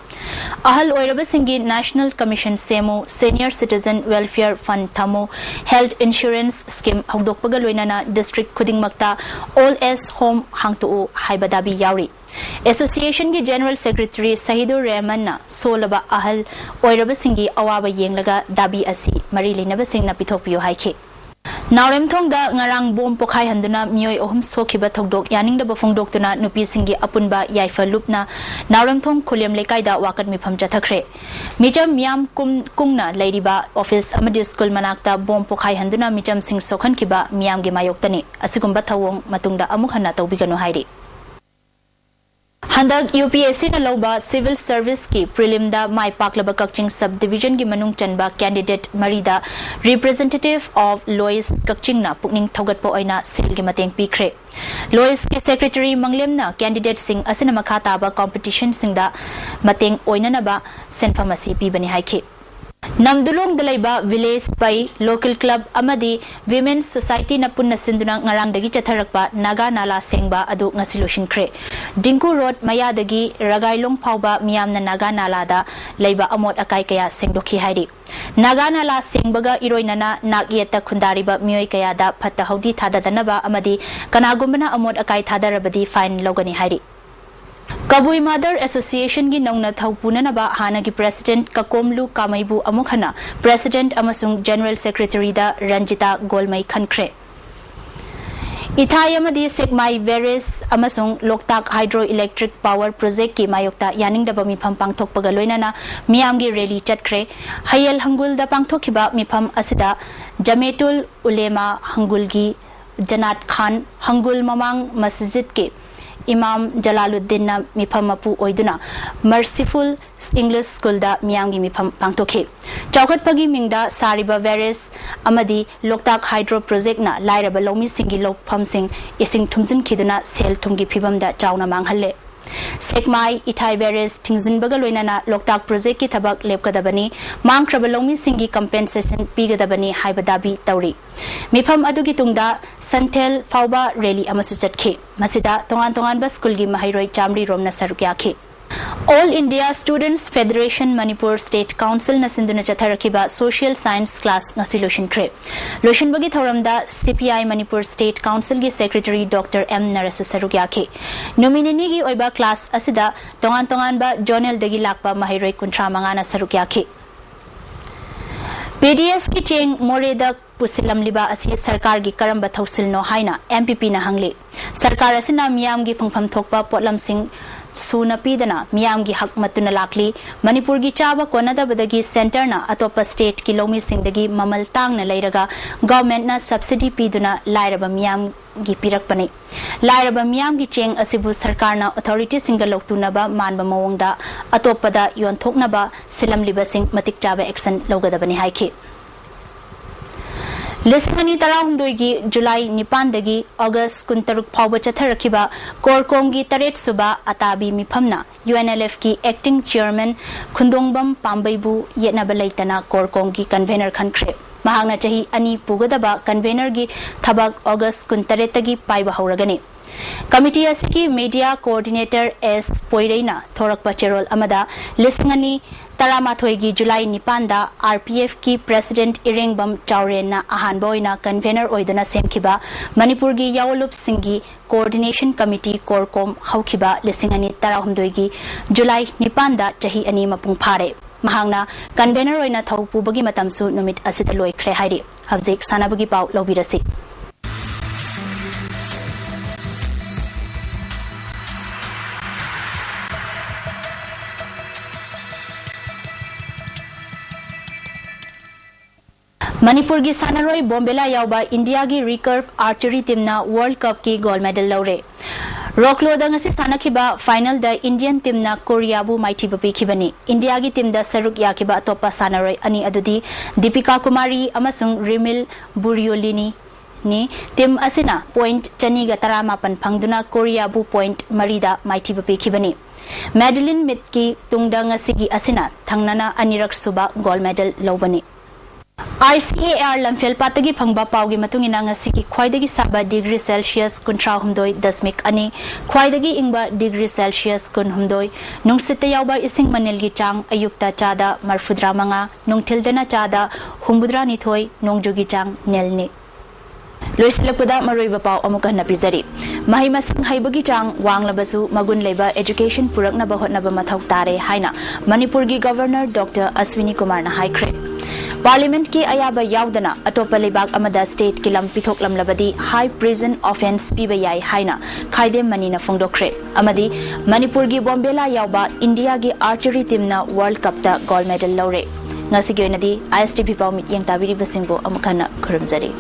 ꯑꯍꯜ ꯑꯣꯏꯔꯕꯁꯤꯡꯒꯤ National Commission ꯁꯦꯝꯃꯨ, Senior Citizen Welfare Fund ꯊꯝꯃꯨ, Health Insurance Scheme ꯍꯧꯗꯣꯛꯄꯒ ꯂꯣꯏꯅꯅ district ꯈꯨꯗꯤꯡꯃꯛꯇ Old Age Home ꯍꯥꯡꯗꯣꯛꯎ ꯍꯥꯏꯕ ꯗꯥꯕꯤ ꯌꯥꯎꯔꯤ꯫ Associationꯒꯤ General Secretary ꯁꯍꯤꯗꯨꯔ ꯔꯦꯍꯃꯟꯅ ꯁꯣꯜꯂꯕ ꯑꯍꯜ ꯑꯣꯏꯔꯕꯁꯤꯡꯒꯤ ꯑꯋꯥꯕ ꯌꯦꯡꯂꯒ ꯗꯥꯕꯤ ꯑꯁꯤ ꯃꯔꯤ ꯂꯩꯅꯕꯁꯤꯡꯅ ꯄꯤꯊꯣꯛꯄꯤꯌꯨ ꯍꯥꯏꯈꯤ꯫ ꯅꯥꯎꯔꯦꯝꯊꯣꯡꯗ ꯉꯔꯥꯡ ꯕꯣꯝ ꯄꯣꯈꯥꯏꯍꯟꯗꯨꯅ ꯃꯤꯑꯣꯏ ꯑꯍꯨꯝ ꯁꯣꯛꯈꯤꯕ ꯊꯧꯗꯣꯛ ꯌꯥꯅꯤꯡꯗꯕ ꯐꯣꯡꯗꯣꯛꯇꯨꯅ ꯅꯨꯄꯤꯁꯤꯡꯒꯤ ꯑꯄꯨꯟꯕ ꯌꯥꯏꯐ ꯂꯨꯞꯅ ꯅꯥꯎꯔꯦꯝꯊꯣꯡ ꯈꯨꯂꯦꯝ ꯂꯩꯀꯥꯏꯗ ꯋꯥꯀꯠ ꯃꯤꯐꯝ ꯆꯠꯊꯈ꯭ꯔꯦ꯫ ꯃꯤꯆꯝ ꯃꯤꯌꯥꯝ ꯀꯨꯝ-, ꯀꯨꯡꯅ ꯂꯩꯔꯤꯕ office ꯑꯃꯗꯤ school ꯃꯅꯥꯛꯇ ꯕꯣꯝ ꯄꯣꯈꯥꯏꯍꯟꯗꯨꯅ ꯃꯤꯆꯝꯁꯤꯡ ꯁꯣꯛꯍꯟꯈꯤꯕ ꯃꯤꯌꯥꯝꯒꯤ ꯃꯥꯌꯣꯛꯇꯅꯤ꯫ ꯑꯁꯤꯒꯨꯝꯕ ꯊꯧꯑꯣꯡ ꯃꯇꯨꯡꯗ ꯑꯃꯨꯛ ꯍꯟꯅ ꯇꯧꯕꯤꯒꯅꯨ ꯍꯥꯏꯔꯤ꯫ ꯍꯟꯗꯛ UPSCꯅ ꯂꯧꯕ civil serviceꯀꯤ prelimꯗ ꯃꯥꯏ ꯄꯥꯛꯂꯕ ꯀꯛꯆꯤꯡ sub divisionꯒꯤ ꯃꯅꯨꯡ ꯆꯟꯕ candidate ꯃꯔꯤꯗ representative of Lois ꯀꯛꯆꯤꯡꯅ ꯄꯨꯛꯅꯤꯡ ꯊꯧꯒꯠꯄ ꯑꯣꯏꯅ ꯁꯦꯜꯒꯤ ꯃꯇꯦꯡ ꯄꯤꯈ꯭ꯔꯦ꯫ Loisꯀꯤ secretary ꯃꯪꯂꯦꯝꯅ candidateꯁꯤꯡ ꯑꯁꯤꯅ ꯃꯈꯥ ꯇꯥꯕ competitionꯁꯤꯡꯗ ꯃꯇꯦꯡ ꯑꯣꯏꯅꯅꯕ ꯁꯦꯟꯐꯝ ꯑꯁꯤ ꯄꯤꯕꯅꯤ ꯍꯥꯏꯈꯤ꯫ ꯅꯝꯗꯨꯂꯣꯡꯗ ꯂꯩꯕ village ꯄꯩ local club ꯑꯃꯗꯤ Women's Societyꯅ ꯄꯨꯟꯅ ꯁꯤꯟꯗꯨꯅ ꯉꯔꯥꯡꯗꯒꯤ ꯆꯠꯊꯔꯛꯄ ꯅꯥꯒꯥ ꯅꯥꯂꯥ ꯁꯦꯡꯕ ꯑꯗꯨ ꯉꯁꯤ ꯂꯣꯏꯁꯤꯟꯈ꯭ꯔꯦ꯫ ꯗꯤꯡꯀꯨ road ꯃꯌꯥꯗꯒꯤ ꯔꯒꯥꯏꯂꯣꯡ ꯐꯥꯎꯕ ꯃꯤꯌꯥꯝꯅ ꯅꯥꯒꯥ ꯅꯥꯂꯥꯗ ꯂꯩꯕ ꯑꯃꯣꯠ ꯑꯀꯥꯏ ꯀꯌꯥ ꯁꯦꯡꯗꯣꯛꯈꯤ ꯍꯥꯏꯔꯤ꯫ ꯅꯥꯒꯥ ꯅꯥꯂꯥ ꯁꯦꯡꯕꯒ ꯏꯔꯣꯏꯅꯅ ꯅꯥꯛ ꯌꯦꯠꯇ ꯈꯨꯟꯗꯥꯔꯤꯕ ꯃꯤꯑꯣꯏ ꯀꯌꯥꯗ ꯐꯠꯇ ꯍꯥꯎꯗꯤ ꯊꯥꯗꯗꯅꯕ ꯑꯃꯗꯤ ꯀꯅꯥꯒꯨꯝꯕꯅ ꯑꯃꯣꯠ ꯑꯀꯥꯏ ꯊꯥꯗꯔꯕꯗꯤ fine ꯂꯧꯒꯅꯤ ꯍꯥꯏꯔꯤ꯫ ꯀꯕꯨꯏ Mother Associationꯒꯤ ꯅꯧꯅ ꯊꯧꯄꯨꯅꯅꯕ ꯍꯥꯟꯅꯒꯤ president ꯀꯀꯣꯝꯂꯨ ꯀꯥꯃꯩꯕꯨ ꯑꯃꯨꯛ ꯍꯟꯅ president ꯑꯃꯁꯨꯡ general secretaryꯗ ꯔꯟꯖꯤꯇꯥ ꯒꯣꯜꯃꯩ ꯈꯟꯈ꯭ꯔꯦ꯫ ꯏꯊꯥꯏ ꯑꯃꯗꯤ ꯁꯦꯛꯃꯥꯏ barrage ꯑꯃꯁꯨꯡ ꯂꯣꯛꯇꯥꯛ hydro electric power projectꯀꯤ ꯃꯥꯌꯣꯛꯇ ꯌꯥꯅꯤꯡꯗꯕ ꯃꯤꯐꯝ ꯄꯥꯡꯊꯣꯛꯄꯒ ꯂꯣꯏꯅꯅ ꯃꯤꯌꯥꯝꯒꯤ rally ꯆꯠꯈ꯭ꯔꯦ꯫ ꯍꯌꯦꯜ ꯍꯪꯒꯨꯜꯗ ꯄꯥꯡꯊꯣꯛꯈꯤꯕ ꯃꯤꯐꯝ ꯑꯁꯤꯗ ꯖꯃꯦꯇꯨꯜ ꯎꯂꯦꯃꯥ ꯍꯪꯒꯨꯜꯒꯤ ꯖꯅꯥꯠ ꯈꯥꯟ ꯍꯪꯒꯨꯜ ꯃꯃꯥꯡ ꯃꯁꯖꯤꯗꯀꯤ ꯏꯃꯥꯝ ꯖꯂꯥꯂꯨꯗꯤꯟꯅ ꯃꯤꯐꯝ ꯃꯄꯨ ꯑꯣꯏꯗꯨꯅ Merciful English Schoolꯗ ꯃꯤꯌꯥꯝꯒꯤ ꯃꯤꯐꯝ ꯄꯥꯡꯊꯣꯛꯈꯤ꯫ ꯆꯥꯎꯈꯠꯄꯒꯤ ꯃꯤꯡꯗ ꯁꯥꯔꯤꯕ barrage ꯑꯃꯗꯤ ꯂꯣꯛꯇꯥꯛ hydro projectꯅ ꯂꯥꯏꯔꯕ ꯂꯧꯃꯤꯁꯤꯡꯒꯤ ꯂꯧꯐꯝꯁꯤꯡ ꯏꯁꯤꯡ ꯊꯨꯝꯖꯤꯟꯈꯤꯗꯨꯅ ꯁꯦꯜ ꯊꯨꯝꯒꯤ ꯐꯤꯕꯝꯗ ꯆꯥꯎꯅ ꯃꯥꯡꯍꯜꯂꯦ꯫ ꯁꯦꯛꯃꯥꯏ ꯏꯊꯥꯏ barrage ꯊꯤꯡꯖꯤꯟꯕꯒ ꯂꯣꯏꯅꯅ ꯂꯣꯛꯇꯥꯛ projectꯀꯤ ꯊꯕꯛ ꯂꯦꯞꯀꯗꯕꯅꯤ, ꯃꯥꯡꯈ꯭ꯔꯕ ꯂꯧꯃꯤꯁꯤꯡꯒꯤ compensation ꯄꯤꯒꯗꯕꯅꯤ ꯍꯥꯏꯕ ꯗꯥꯕꯤ ꯇꯧꯔꯤ꯫ ꯃꯤꯐꯝ ꯑꯗꯨꯒꯤ ꯇꯨꯡꯗ ꯁꯟꯊꯦꯜ ꯐꯥꯎꯕ rally ꯑꯃꯁꯨ ꯆꯠꯈꯤ꯫ ꯃꯁꯤꯗ ꯇꯣꯉꯥꯟ ꯇꯣꯉꯥꯟꯕ schoolꯒꯤ ꯃꯍꯩꯔꯣꯏ ꯆꯥꯃꯔꯤ ꯔꯣꯝꯅ ꯁꯔꯨꯛ ꯌꯥꯈꯤ꯫ All India Students Federation Manipur State Councilꯅ ꯁꯤꯟꯗꯨꯅ ꯆꯠꯊꯔꯛꯈꯤꯕ social science class ꯉꯁꯤ ꯂꯣꯏꯁꯤꯟꯈ꯭ꯔꯦ꯫ ꯂꯣꯏꯁꯤꯟꯕꯒꯤ ꯊꯧꯔꯝꯗ CPI Manipur State Councilꯒꯤ secretary Doctor M ꯅꯔꯁꯁꯨ ꯁꯔꯨꯛ ꯌꯥꯈꯤ꯫ ꯅꯨꯃꯤꯠ ꯅꯤꯅꯤꯒꯤ ꯑꯣꯏꯕ class ꯑꯁꯤꯗ ꯇꯣꯉꯥꯟ ꯇꯣꯉꯥꯟꯕ zonalꯗꯒꯤ ꯂꯥꯛꯄ ꯃꯍꯩꯔꯣꯏ ꯀꯨꯟꯊ꯭ꯔꯥ ꯃꯉꯥꯅ ꯁꯔꯨꯛ ꯌꯥꯈꯤ꯫ PDSꯀꯤ ꯆꯦꯡ ꯃꯣꯔꯦꯗ ꯄꯨꯁꯤꯜꯂꯝꯂꯤꯕ ꯑꯁꯤ ꯁꯔꯀꯥꯔꯒꯤ ꯀꯔꯝꯕ ꯊꯧꯁꯤꯜꯅꯣ ꯍꯥꯏꯅ MPPꯅ ꯍꯪꯂꯤ꯫ ꯁꯔꯀꯥꯔ ꯑꯁꯤꯅ ꯃꯤꯌꯥꯝꯒꯤ ꯐꯪꯐꯝ ꯊꯣꯛꯄ ꯄꯣꯠꯂꯝꯁꯤꯡ ꯁꯨꯅ ꯄꯤꯗꯅ ꯃꯤꯌꯥꯝꯒꯤ ꯍꯛ ꯃꯠꯇꯨꯅ ꯂꯥꯛꯂꯤ꯫ ꯃꯅꯤꯄꯨꯔꯒꯤ ꯆꯥꯕ ꯀꯣꯟꯅꯗꯕꯗꯒꯤ centreꯅ ꯑꯇꯣꯞꯄ stateꯀꯤ ꯂꯧꯃꯤꯁꯤꯡꯗꯒꯤ ꯃꯃꯜ ꯇꯥꯡꯅ ꯂꯩꯔꯒ governmentꯅ subsidy ꯄꯤꯗꯨꯅ ꯂꯥꯏꯔꯕ ꯃꯤꯌꯥꯝꯒꯤ ꯄꯤꯔꯛꯄꯅꯤ꯫ ꯂꯥꯏꯔꯕ ꯃꯤꯌꯥꯝꯒꯤ ꯆꯦꯡ ꯑꯁꯤꯕꯨ ꯁꯔꯀꯥꯔꯅ authorityꯁꯤꯡꯒ ꯂꯧꯇꯨꯅꯕ ꯃꯥꯟꯕ ꯃꯑꯣꯡꯗ ꯑꯇꯣꯞꯄꯗ ꯌꯣꯟꯊꯣꯛꯅꯕ ꯁꯤꯜꯂꯝꯂꯤꯕꯁꯤꯡ ꯃꯇꯤꯛ ꯆꯥꯕ action ꯂꯧꯒꯗꯕꯅꯤ ꯍꯥꯏꯈꯤ꯫ ꯂꯤꯁꯤꯡ ꯑꯅꯤ ꯇꯔꯥꯍꯨꯝꯗꯣꯏꯒꯤ ꯖꯨꯂꯥꯏ ꯅꯤꯄꯥꯟꯗꯒꯤ ꯑꯣꯒꯁ ꯀꯨꯟꯇꯔꯨꯛ ꯐꯥꯎꯕ ꯆꯠꯊꯔꯛꯈꯤꯕ ꯀꯣꯔꯀꯣꯡꯒꯤ ꯇꯔꯦꯠ ꯁꯨꯕ ꯑꯇꯥꯕꯤ ꯃꯤꯐꯝꯅ UNLFꯀꯤ acting chairman ꯈꯨꯟꯗꯣꯡꯕꯝ ꯄꯥꯝꯕꯩꯕꯨ ꯌꯦꯠꯅꯕ ꯂꯩꯇꯅ ꯀꯣꯔꯀꯣꯡꯒꯤ convener ꯈꯟꯈ꯭ꯔꯦ꯫ ꯃꯍꯥꯛꯅ ꯆꯍꯤ ꯑꯅꯤ ꯄꯨꯒꯗꯕ convenerꯒꯤ ꯊꯕꯛ ꯑꯣꯒꯁ ꯀꯨꯟꯇꯔꯦꯠꯇꯒꯤ ꯄꯥꯏꯕ ꯍꯧꯔꯒꯅꯤ꯫ Committee ꯑꯁꯤꯒꯤ media coordinator S ꯄꯣꯏꯔꯩꯅ ꯊꯣꯔꯛꯄ ꯆꯦꯔꯣꯜ ꯑꯃꯗ ꯂꯤꯁꯤꯡ ꯑꯅꯤ ꯇꯔꯥꯃꯥꯊꯣꯏꯒꯤ ꯖꯨꯂꯥꯏ ꯅꯤꯄꯥꯟꯗ RPFꯀꯤ president ꯏꯔꯦꯡꯕꯝ ꯆꯥꯎꯔꯦꯟꯅ ꯑꯍꯥꯟꯕ ꯑꯣꯏꯅ convener ꯑꯣꯏꯗꯨꯅ ꯁꯦꯝꯈꯤꯕ ꯃꯅꯤꯄꯨꯔꯒꯤ ꯌꯥꯑꯣꯟꯂꯨꯞꯁꯤꯡꯒꯤ coordination committee ꯀꯣꯔꯀꯣꯝ ꯍꯧꯈꯤꯕ ꯂꯤꯁꯤꯡ ꯑꯅꯤ ꯇꯔꯥꯍꯨꯝꯗꯣꯏꯒꯤ ꯖꯨꯂꯥꯏ ꯅꯤꯄꯥꯟꯗ ꯆꯍꯤ ꯑꯅꯤ ꯃꯄꯨꯡ ꯐꯥꯔꯦ꯫ ꯃꯍꯥꯛꯅ convener ꯑꯣꯏꯅ ꯊꯧ ꯄꯨꯕꯒꯤ ꯃꯇꯝꯁꯨ ꯅꯨꯃꯤꯠ ꯑꯁꯤꯗ ꯂꯣꯏꯈ꯭ꯔꯦ ꯍꯥꯏꯔꯤ꯫ ꯍꯧꯖꯤꯛ ꯁꯥꯟꯅꯕꯒꯤ ꯄꯥꯎ ꯂꯧꯕꯤꯔꯁꯤ꯫ ꯃꯅꯤꯄꯨꯔꯒꯤ ꯁꯥꯟꯅꯔꯣꯏ ꯕꯣꯝꯕꯦꯂꯥ ꯌꯥꯎꯕ ꯏꯟꯗꯤꯌꯥꯒꯤ recurve archery teamꯅ World Cupꯀꯤ gold medal ꯂꯧꯔꯦ꯫ ꯔꯣꯀ꯭ꯂꯣꯗ ꯉꯁꯤ ꯁꯥꯟꯅꯈꯤꯕ finalꯗ Indian teamꯅ ꯀꯣꯔꯤꯌꯥꯕꯨ ꯃꯥꯏꯊꯤꯕ ꯄꯤꯈꯤꯕꯅꯤ꯫ ꯏꯟꯗꯤꯌꯥꯒꯤ teamꯗ ꯁꯔꯨꯛ ꯌꯥꯈꯤꯕ ꯑꯇꯣꯞꯄ ꯁꯥꯟꯅꯔꯣꯏ ꯑꯅꯤ ꯑꯗꯨꯗꯤ ꯗꯤꯄꯤꯀꯥ ꯀꯨꯃꯥꯔꯤ ꯑꯃꯁꯨꯡ ꯔꯤꯃꯤꯜ ꯕꯨꯔꯤꯌꯣꯂꯤꯅꯤꯅꯤ꯫ Team ꯑꯁꯤꯅ point ꯆꯅꯤꯒ ꯇꯔꯥꯃꯥꯄꯟ ꯐꯪꯗꯨꯅ ꯀꯣꯔꯤꯌꯥꯕꯨ point ꯃꯔꯤꯗ ꯃꯥꯏꯊꯤꯕ ꯄꯤꯈꯤꯕꯅꯤ꯫ ꯃꯦꯗꯂꯤꯟ ꯃꯤꯠꯀꯤ ꯇꯨꯡꯗ ꯉꯁꯤꯒꯤ ꯑꯁꯤꯅ ꯊꯪꯅꯅ ꯑꯅꯤꯔꯛ ꯁꯨꯕ gold medal ꯂꯧꯕꯅꯤ꯫ ICAR ꯂꯝꯐꯦꯜꯄꯥꯠꯇꯒꯤ ꯐꯪꯕ ꯄꯥꯎꯒꯤ ꯃꯇꯨꯡ ꯏꯟꯅ ꯉꯁꯤꯒꯤ ꯈ꯭ꯋꯥꯏꯗꯒꯤ ꯁꯥꯕ degree Celsius ꯀꯨꯟꯊ꯭ꯔꯥ ꯍꯨꯝꯗꯣꯏ ꯗꯁꯃꯤꯛ ꯑꯅꯤ, ꯈ꯭ꯋꯥꯏꯗꯒꯤ ꯏꯪꯕ degree Celsius ꯀꯨꯟꯍꯨꯝꯗꯣꯏ, ꯅꯨꯡꯁꯤꯠꯇ ꯌꯥꯎꯕ ꯏꯁꯤꯡ ꯃꯅꯤꯜꯒꯤ ꯆꯥꯡ ꯑꯌꯨꯛꯇ ꯆꯥꯗ ꯃꯔꯐꯨꯇꯔꯥ ꯃꯉꯥ, ꯅꯨꯡꯊꯤꯜꯗꯅ ꯆꯥꯗ ꯍꯨꯝꯐꯨꯇꯔꯥꯅꯤꯊꯣꯏ, ꯅꯣꯡꯖꯨꯒꯤ ꯆꯥꯡ ꯅꯤꯜꯅꯤ꯫ ꯂꯣꯏꯁꯤꯜꯂꯛꯄꯗ ꯃꯔꯨꯑꯣꯏꯕ ꯄꯥꯎ ꯑꯃꯨꯛ ꯍꯟꯅ ꯄꯤꯖꯔꯤ꯫ ꯃꯍꯩ ꯃꯁꯤꯡ ꯍꯩꯕꯒꯤ ꯆꯥꯡ ꯋꯥꯡꯂꯕꯁꯨ ꯃꯒꯨꯟ ꯂꯩꯕ education ꯄꯨꯔꯛꯅꯕ ꯍꯣꯠꯅꯕ ꯃꯊꯧ ꯇꯥꯔꯦ ꯍꯥꯏꯅ ꯃꯅꯤꯄꯨꯔꯒꯤ Governor Doctor ꯑꯁ꯭ꯋꯤꯅꯤ ꯀꯨꯃꯥꯔꯅ ꯍꯥꯏꯈ꯭ꯔꯦ꯫ ꯄꯥꯔꯂꯤꯌꯥꯃꯦꯟꯠꯀꯤ ꯑꯌꯥꯕ ꯌꯥꯎꯗꯅ ꯑꯇꯣꯞꯄ ꯂꯩꯕꯥꯛ ꯑꯃꯗ ꯁ꯭ꯇꯦꯠꯀꯤ ꯂꯝ ꯄꯤꯊꯣꯛꯂꯝꯂꯕꯗꯤ ꯍꯥꯏ ꯇ꯭ꯔꯤꯖꯟ ꯑꯣꯐꯦꯟꯁ ꯄꯤꯕ ꯌꯥꯏ ꯍꯥꯏꯅ ꯈꯥꯏꯗꯦꯝ ꯃꯅꯤꯅ ꯐꯣꯡꯗꯣꯛꯈ꯭ꯔꯦ꯫ ꯑꯃꯗꯤ ꯃꯅꯤꯄꯨꯔꯒꯤ ꯕꯣꯝꯕꯦꯂꯥ ꯌꯥꯎꯕ ꯏꯟꯗꯤꯌꯥꯒꯤ ꯑꯥꯔꯆꯔꯤ ꯇꯤꯝꯅ ꯋꯥꯔꯜꯗ ꯀꯞꯇ ꯒꯣꯜꯗ ꯃꯦꯗꯜ ꯂꯧꯔꯦ꯫ ꯉꯁꯤꯒꯤ ꯑꯣꯏꯅꯗꯤ ꯑꯥꯏ ꯑꯦꯁ ꯇꯤ ꯚꯤ ꯄꯥꯎ ꯃꯤꯠꯌꯦꯡ ꯇꯥꯕꯤꯔꯤꯕꯁꯤꯡꯕꯨ ꯑꯃꯨꯛ ꯍꯟꯅ ꯈꯨꯔꯨꯝꯖꯔꯤ꯫